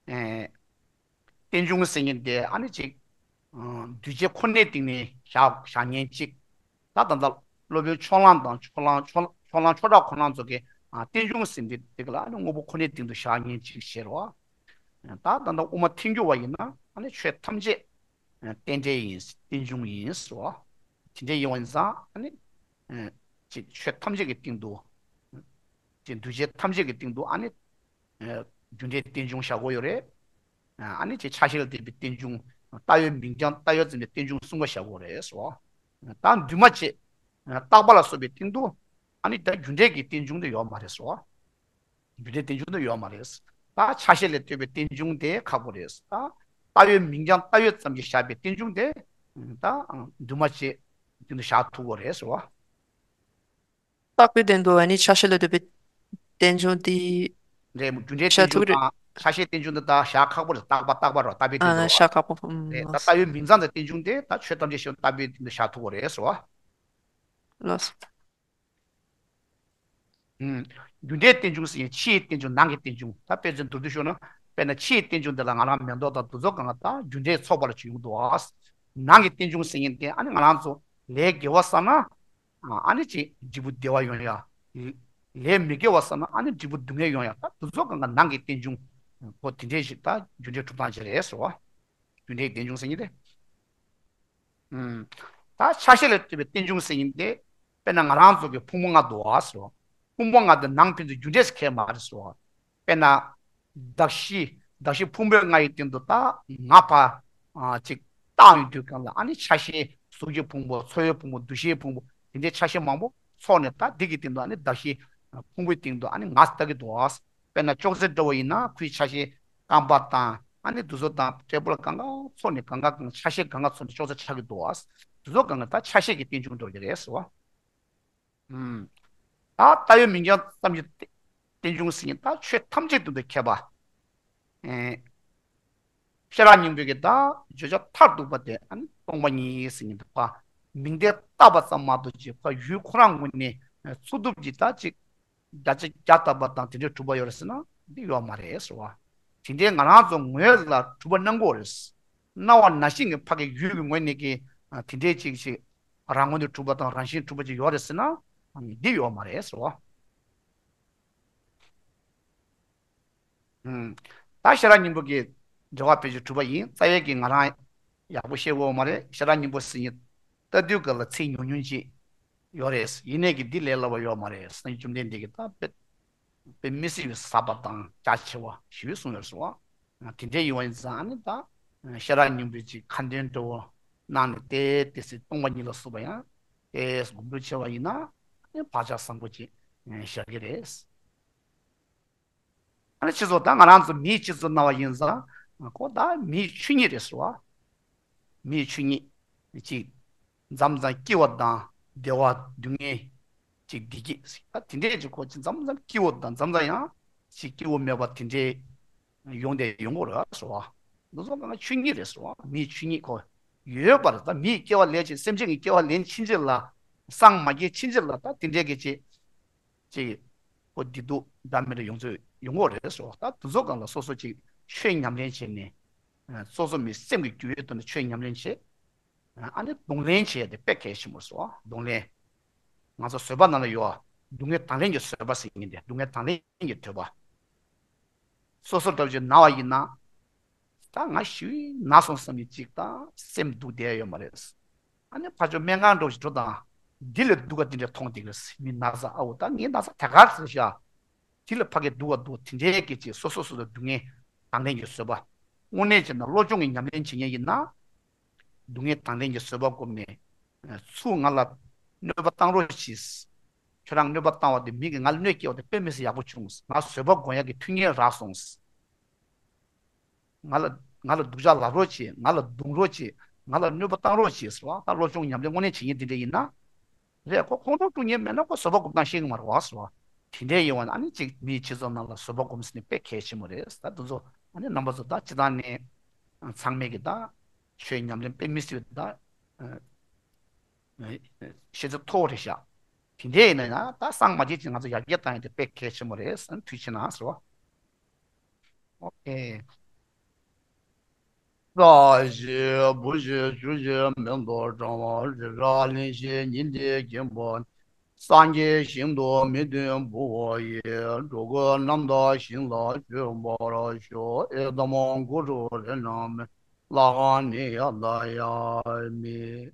ཨེ། རྟེན་འབྱུང་ཟེར་མཁན་དེ་ཨ་ནི་ཅིག་ཨ། འདུས་བྱས་ཁོ་ནའི་སྟེང་ནས་བཞག་བཞག་མཁན་གཅིག་ད་ད་ལྟ་སློབ་དཔོན་ཕྱོགས་གླང་དང་ཕྱོགས་གླང་ཕྱོགས་ཕྱོགས་གླང་ཆོས་གྲགས་ཁོ་རང་ཚོ་གིས། ཨ། རྟེན་འབྱུང་ཟེར་འདི་དེ་ག་ལ་ཨ་ནི་དངོས་པོ་ཁོ་ནའི་སྟེང་དུ་བཞག་མཁན་གཅིག་བྱས་རོགས། ད་ད་ལྟ་དབུ་མ་ཐལ་འགྱུར་བ་ཡིན་ན་ཨ་ནི་ཆོས་ཐམས་ཅད་རྟེན་འབྲེལ་ཡིན། རྟེན་འབྱུང་ཡིན་ཟེར་བ། དེ་འདྲ་ཡིན་པ་ཡིན་ཙང་ཨ་ནི། ཨ། ཅིག་ཆོས་ཐམས་ཅད་ཀྱི་སྟེང་དུ། ཅིག་འདུས་བྱས་ཐམས་ཅད་ཀྱི་སྟེང་དུ་ཨ་ནི། ཨ། རྒྱུ་འབྲས་རྟེན་འབྱུང་བཞག་གི་ཡོད་རེད། ཨ་ནི་ཅིག་ཆ་ཤས་ལ་ལྟོས་པའི་རྟེན་འབྱུང་། ལྟ་བའི་མིང་རྐྱང་ལྟ་ཡོད་ཙམ་གྱི་རྟེན་འབྱུང་གསུམ་པ་བཞག་གི་ཡོད་རེད་ཟེར་བ། ད་འདུས་མ་བྱས། ཨ། རྟག་པ་ལ་སོགས་པའི་སྟེང་དུ། ཨ་ནི་ད་རྒྱུ་འབྲས་ཀྱི་རྟེན་འབྱུང་དེ་ཡོད་མ་རེད་ཟེར་བ། རྒྱུ་འབྲས་རྟེན་འབྱུང་དེ་ཡོད་མ་རེད། ད་ཆ་ཤས་ལ་ལྟོས་པའི་རྟེན་འབྱུང་དེ་ཁག་པོ་རེད། ད་ལྟ་བའི་མིང་རྐྱང་ལྟ་ཡོད་ཙམ་གྱིས་བཞག་པའི་རྟེན་འབྱུང་དེ། ད་འདུས་མ་བྱས་སྟེང་དུ་བཞག་ཐུབ་ཀྱི་རེད་ཟེར་བ། རྟག་པའི་སྟེང་དུ་ཨ་ནི་ཆ་ཤས་ལ་ལྟོས་པའི་རྟེན་འབྱུང་དེ། རེད། རྒྱུ་འབྲས་བཞག་རྟེན་འབྱུང་ཐུབ་ཀྱི་རེད། དང་ཆ་ཤས་རྟེན་འབྱུང་དེ་ད་བཞག་ཁག་པོ་རེད། རྟག་པ་རྟག་པ་རོ་རྟག་པའི་སྟེང་ཨ། དུ་རོ། བཞག་ཁག་པོ། ཨུམ། རེད། ད་ལྟ་བའི་མིང་ཙམ་དང་རྟེན་འབྱུང་དེ་ད་ཆོས་ཐམས་ཅད་ཤེས་པ་ལྟ་བུའི་སྟེང་དུ་བཞག་ཐུབ་ཀྱི་རེད་ཟེར་བ། ལགས་སོ། ཨུམ། རྒྱུ་འབྲས་རྟེན་འབྱུང་ཟེར་ཡང་ཕྱིའི་རྟེན་འབྱུང་ནང་གི་རྟེན་འབྱུང་། ད་དཔེ་མཚོན་མདོར་བསྡུས་ཤོད་ན། དཔེར་ན་ཕྱིའི་རྟེན་འབྱུང་དེ་ལ་ང་རང་མེ་ཏོག་དང་དེ་ཚོ་གང་ག་ད་རྒྱུ་འབྲས་ཚོགས་པ་ལ་ཅིག་ཡོང་འདུག་ཨ། ནང་གི་རྟེན་འབྱུང་ཟེར་མཁན་དེ་ཨ་ནི་ང་རང་ཚོ་ལས་དགེ་བ་བསགས་ན། ཨ་ནི་ཅིག་འབྲས་བུ་བདེ་བ་ཡོང་ཡ། ལས་མི་དགེ་བ་བསགས་ན་ཨ་ནི་འབྲས་བུ་སྡུག་བསྔལ་ཡོང་ཡ། ད་དེ་ཚོ་གང་ག་ནང་གི་རྟེན་འབྱུང་ཁོ་དེ་འདྲས་ཞིག་ད་རྒྱུ་འབྲས་གྲུབ་སྟངས་ཅིག་རེད་ཟེར་བ། རྒྱུ་འབྲས་རྟེན་འབྱུང་ཟེར་མཁན་དེ། ད་ཆ་ཤས་ལས་བཏུས་པའི་རྟེན་འབྱུང་ཟེར་མཁན་དེ། དཔེར་ན་ང་རང་ཚོ་གི་ཕུང་པོ་ལྔ་འདུག་ཨ་ཟེར་བ། ཕུང་པོ་ལྔ་དེ་ནང་ཕན་ཚུན་རྒྱུ་འབྲས་སུ་ཁེལ་མ་རེད་ཟེར་བ། དཔེར་ན། གདགས་གཞི། གདགས་གཞི་ཕུང་པོ་ལྔ་ཡི་སྟེང་དུ་ད་ང་ཕར། ཨ་ཅིག་བཏགས་ཡོང་དུས་གང་ལ་ཨ་ནི་ཆ་ཤས་གཟུགས་ཀྱི་ཕུང་པོ་ཚོར་བའི་ཕུང་པོ་འདུ་ཤེས་ཕུང་པོ་དེ་འདྲའི་ཆ་ཤས་མང་པོ་ཚོགས་ནས་ད་འདི་གི་སྟེང་དུ་ཨ་ནི་གདགས་གཞི། ཕུང་པོའི་སྟེང་དུ་ཨ་ནི་ང་ལྟ་གི་འདུག་ཨ། དཔེར་ན་ཅོག་ཙེ་འདྲ་བོ་ཡིན་ན་ཁོའི་ཆ་ཤས་རྐང་པ་དང་ཨ་ནི་དེ་ཚོ་དང་ཊེ་བལ་གང་ག་ཚོགས་ནས་གང་ག་གང་ཆ་ཤས་གང་ག་ཚོགས་ནས་ཅོག་ཙེ་ཆགས་ཀྱི་འདུག་ཨ། དེ་ཚོ་གང་ག་ད་ཆ་ཤས་ཀྱི་རྟེན་འབྱུང་འགྲོ་གི་རེད་ཟེར་བ། ཨུམ། ད་ལྟ་བའི་མིང་རྐྱང་ཙམ་གྱི་རྟེན་འབྱུང་ཟེར་མཁན་ད་ཆོས་ཐམས་ཅད་དོན་དུ་ཁྱབ་པ། ཨེ། ཤེས་རབ་སྙིང་པོའི་གི་ད་བརྗོད་བྱ་མཐར་ཐུག་པ་དེ་ཨ་ནི་སྟོང་པ་ཉིད་ཟེར་མཁན་དེ་ཕར་མིང་དེ་བཏགས་པ་ཙམ་མ་གཏོགས་ཅིག་ཕར་ཡུལ་ཁོ་རང་ངོས་ནས་འཚོལ་ཐུབ་ཀྱི་ད་ཅིག་བརྒྱ་ཆ་བརྒྱ་བཏགས་པ་དང་དེ་འདྲའི་གྲུབ་པ་ཡོད་རེད་ཟེར་ན་འདི་ཡོད་མ་རེད་ཟེར་བ། དེ་འདྲའི་ང་རང་ཚོ་ངོས་ལ་གྲུབ་པ་སྣང་གི་ཡོད་རེད། སྣང་བ་ནང་བཞིན་གྱི་ཕ་གི་ཡུལ་གྱི་ངོས་ནས་ཀྱི་དེ་འདྲའི་ཅིག་ཅིག་རང་ངོས་ནས་གྲུབ་པ་དང་རང་བཞིན་གྲུབ་པ་ཅིག་ཡོད་རེད་ཟེར་ན་འདི་ཡོད་མ་རེད་ཟེར་བ། ཨུམ། ད་ཤེས་རབ་སྙིང་པོ་གི་འགྲེལ་པ་ཕལ་ཆེར་གྲུབ་པ་ཡིན། རྩ་བའི་གི་ང་རང་ཡག་པོ་ཤེས་ཀྱི་ཡོད་མ་རེད། ཤེས་རབ་སྙིང་པོ་ཟེར་མཁན་ལྟ་དུས་ག་ལ་ཚིག་ཉུང་ཉུང་ཅིག་ཡོད་རེད། ཡིན་ནའི་གི་འདི་ལས་སླ་བ་ཡོད་མ་རེད། སངས་རྒྱས་བཅོམ་ལྡན་འདས་ཀྱིས་ད་དཔེ་དཔེ་མི་སྲིད་པའི་ཟབ་པ་དང་རྒྱ་ཆེ་བ་ཞེ་པོ་གསུངས་ཡོད་རེད་ཟེར་བ། དེ་འདྲའི་ཡིན་པ་ཡིན་ཙང་ཨ་ནི་ད་ཤེས་རབ་སྙིང་པོའི་ཅིག་ཁ་འདོན་འདྲ་བོ་གནང་ནས་ཏེ་ཏེ་སི་སྟོང་པ་ཉིད་ལ་སོགས་པ་ཡང་ཏེ་སྒོམ་སྒྲུབ་བྱས་པ་ཡིན་ན་ཨ་ནི་བག་ཆགས་བཟང་པོ་ཅིག་ཞག་གི་རེད། ཨ་ནི་སྤྱི་ཚོགས་ད་ང་རང་ཚོ་མིའི་སྤྱི་ཚོགས་ནང་བ་ཡིན་ཙང་ཁོ་ད་མིའི་ཆོས་ཉིད་རེད་ཟེར་བ། མིའི་ཆོས་ཉིད་ཅིག་མཚམས་མཚམས་སྐྱིད་པ་དང་བདེ་བ་སྡུག་བསྔལ་ཅིག་བདེ་སྐྱིད་ད་དེ་འདྲས་ཅིག་ཁོ་ཅིག་མཚམས་མཚམས་སྐྱིད་པོ་དང་མཚམས་མཚམས་ཡང་ཅིག་སྐྱིད་པོ་མེད་པ་དེ་འདྲས་ཡོང་དེ་ཡོང་གི་རེད་ཟེར་བ། འདི་ཚོ་གང་ཆོས་ཉིད་རེད་ཟེར་བ། མིའི་ཆོས་ཉིད་ཁོ་ཡོད་པ་རེད། ད་མིའི་སྐྱེ་བ་ལེན་ཅིག་སེམས་ཅན་གྱི་སྐྱེ་བ་ལེན་ཕྱིན་ཆད་ལ་སངས་མ་རྒྱས་ཕྱིན་ཆད་ལ་ད་དེ་འདྲས་ཀྱི་ཅིག་ཅིག་ཁོ་བདེ་སྡུག་འདྲ་མི་འདྲ་ཡོང་ཚོད་ཡོང་གི་རེད་ཟེར་བ། ད་དེ་ཚོ་གང་ལ་སོ་སོ་ཅིག་ཆོས་ཉམས་ལེན་བྱས་ནས་སོ་སོ་མི་སེམས་ཀྱི་རྒྱུ་ཡོད་དུ་ནས་ཆོས་ཉམས་ལེན་བྱས། ཨ་ནི་གདོང་ལེན་བྱེད་ཡ་དེ་དཔེ་གལ་ཆེན་པོ་རེད་ཟེར་བ། གདོང་ལེན། ང་ཚོ་བཟོད་པ་ནང་ལ་ཡོད་པ། སྡུག་བསྔལ་དང་ལེན་གྱི་བཟོད་པ་ཟེར་མཁན་དེ་སྡུག་བསྔལ་དང་ལེན་གྱི་ཐོས་པ། སོ་སོ་འདྲ་བོ་ཅིག་ན་བ་ཡིན་ན། ད་ང་ཞེ་པོ་ན་སོང་བསམ་ནས་ཅིག་ད་སེམས་སྡུག་བསྡད་ཡོད་མ་རེད། ཨ་ནི་ཕར་ཕྱོགས་སྨན་ཁང་འགྲོ་ཞིག་འགྲོ་དང་། འདི་ལས་སྡུག་ག་འདི་འདྲ་མཐོང་བསྡད་ཀྱི་རེད། མི་ན་ཚ་ཨ་འོ་ད་ངའི་ན་ཚ་དེ་ག་རེད་ཤག་འདི་ལ་ཕ་གི་སྡུག་ག་འདུག་དེ་འདྲའི་སྐད་ཅིག་སོ་སོ་སོ་སོ་སྡུག་བསྔལ་དང་ལེན་གྱི་བཟོད་པ། དངོས་གནས་བྱས་ན་བློ་སྦྱོང་གི་ཉམས་ལེན་བྱེད་མཁན་ཡིན་ན། སྡུག་བསྔལ་དང་ལེན་གྱི་བཟོད་པ་སྒོམ་ནས། ཚུར་ང་ལ་གནོད་པ་བཏང་རོགས་གྱིས། ཁྱོད་རང་གནོད་པ་བཏང་བ་དེ་མི་གིས་ང་ལ་གནོད་སྐྱེལ་བ་དེ་དཔེ་མི་སྲིད་ཡག་པོ་བྱུང་། ང་བཟོད་པ་སྒོམ་ཡག་གི་མཐུན་རྐྱེན་རག་སོང་། ང་ལ་ང་ལ་སྡུག་ཅག་ལབ་རོགས་གྱིས། ང་ལ་རྡུང་རོགས་གྱིས། ང་ལ་གནོད་པ་བཏང་རོགས་གྱིས་ཟེར་བ། ད་བློ་སྦྱོང་ཉམས་ལེན་དངོས་གནས་བྱེད་མཁན་དེ་འདྲ་ཡིན་ན། རེད། ཁོ་ཁོང་ཁྲོ་དཀྲུག་མཁན་མེད་ན་ཁོ་བཟོད་པ་སྒོམ་སྟངས་ཤེས་ཀྱི་མ་རེད་བ་ཟེར་བ། དེ་འདྲའི་ཡིན་བ་ན་ཨ་ནི་ཅིག་མིའི་སྤྱི་ཚོགས་ནང་ལ་བཟོད་པ་སྒོམ་ཟེར་ནི་དཔེ་གལ་ཆེན་པོ་རེད། ད་དེ་ཚོ་ཨ་ནི་རྣམ་པ་ཚོ་ད་སྤྱི་བཏང་ནས་ཚང་མས་ཀྱི་ད་ཆོས་ཉམས་ལེན་དཔེ་མི་སྲིད་པའི་ད་ཤེས་ཚད་མཐོ་བོ་རེད་ཤག་དེ་འདྲའི་ཡིན་ན་ཡང་ད་སངས་མ་རྒྱས་ཀྱི་ང་ཚོ་ཡར་རྒྱས་བཏང་ཡ་དེ་དཔེ་གལ་ཆེན་པོ་རེད་ཟེར་ནས་ཐུགས་ཆེ་གནང་ཟེར་བ། ཨོ་ཁེ། ས་གཞི་བུ་གཞི་ཆུ་གཞི་མེ་ཏོག་བཀྲ་བ་རི་རབ་གླིང་བཞི་ཉི་ཟླའི་སྐྱིད་པ། སངས་རྒྱས་ཞིང་དུ་མི་མཐུན་བུ་བ་ཡི། འགྲོ་ཀུན་རྣམ་དག་ཞིང་ལ་སྤྱོད་པར་ཤོག་ཨེ་དམ་གུ་རུ་རེ་ན་མེ། ལྷ་ཁང་ནི་ཡ་ད་ཡ་མི།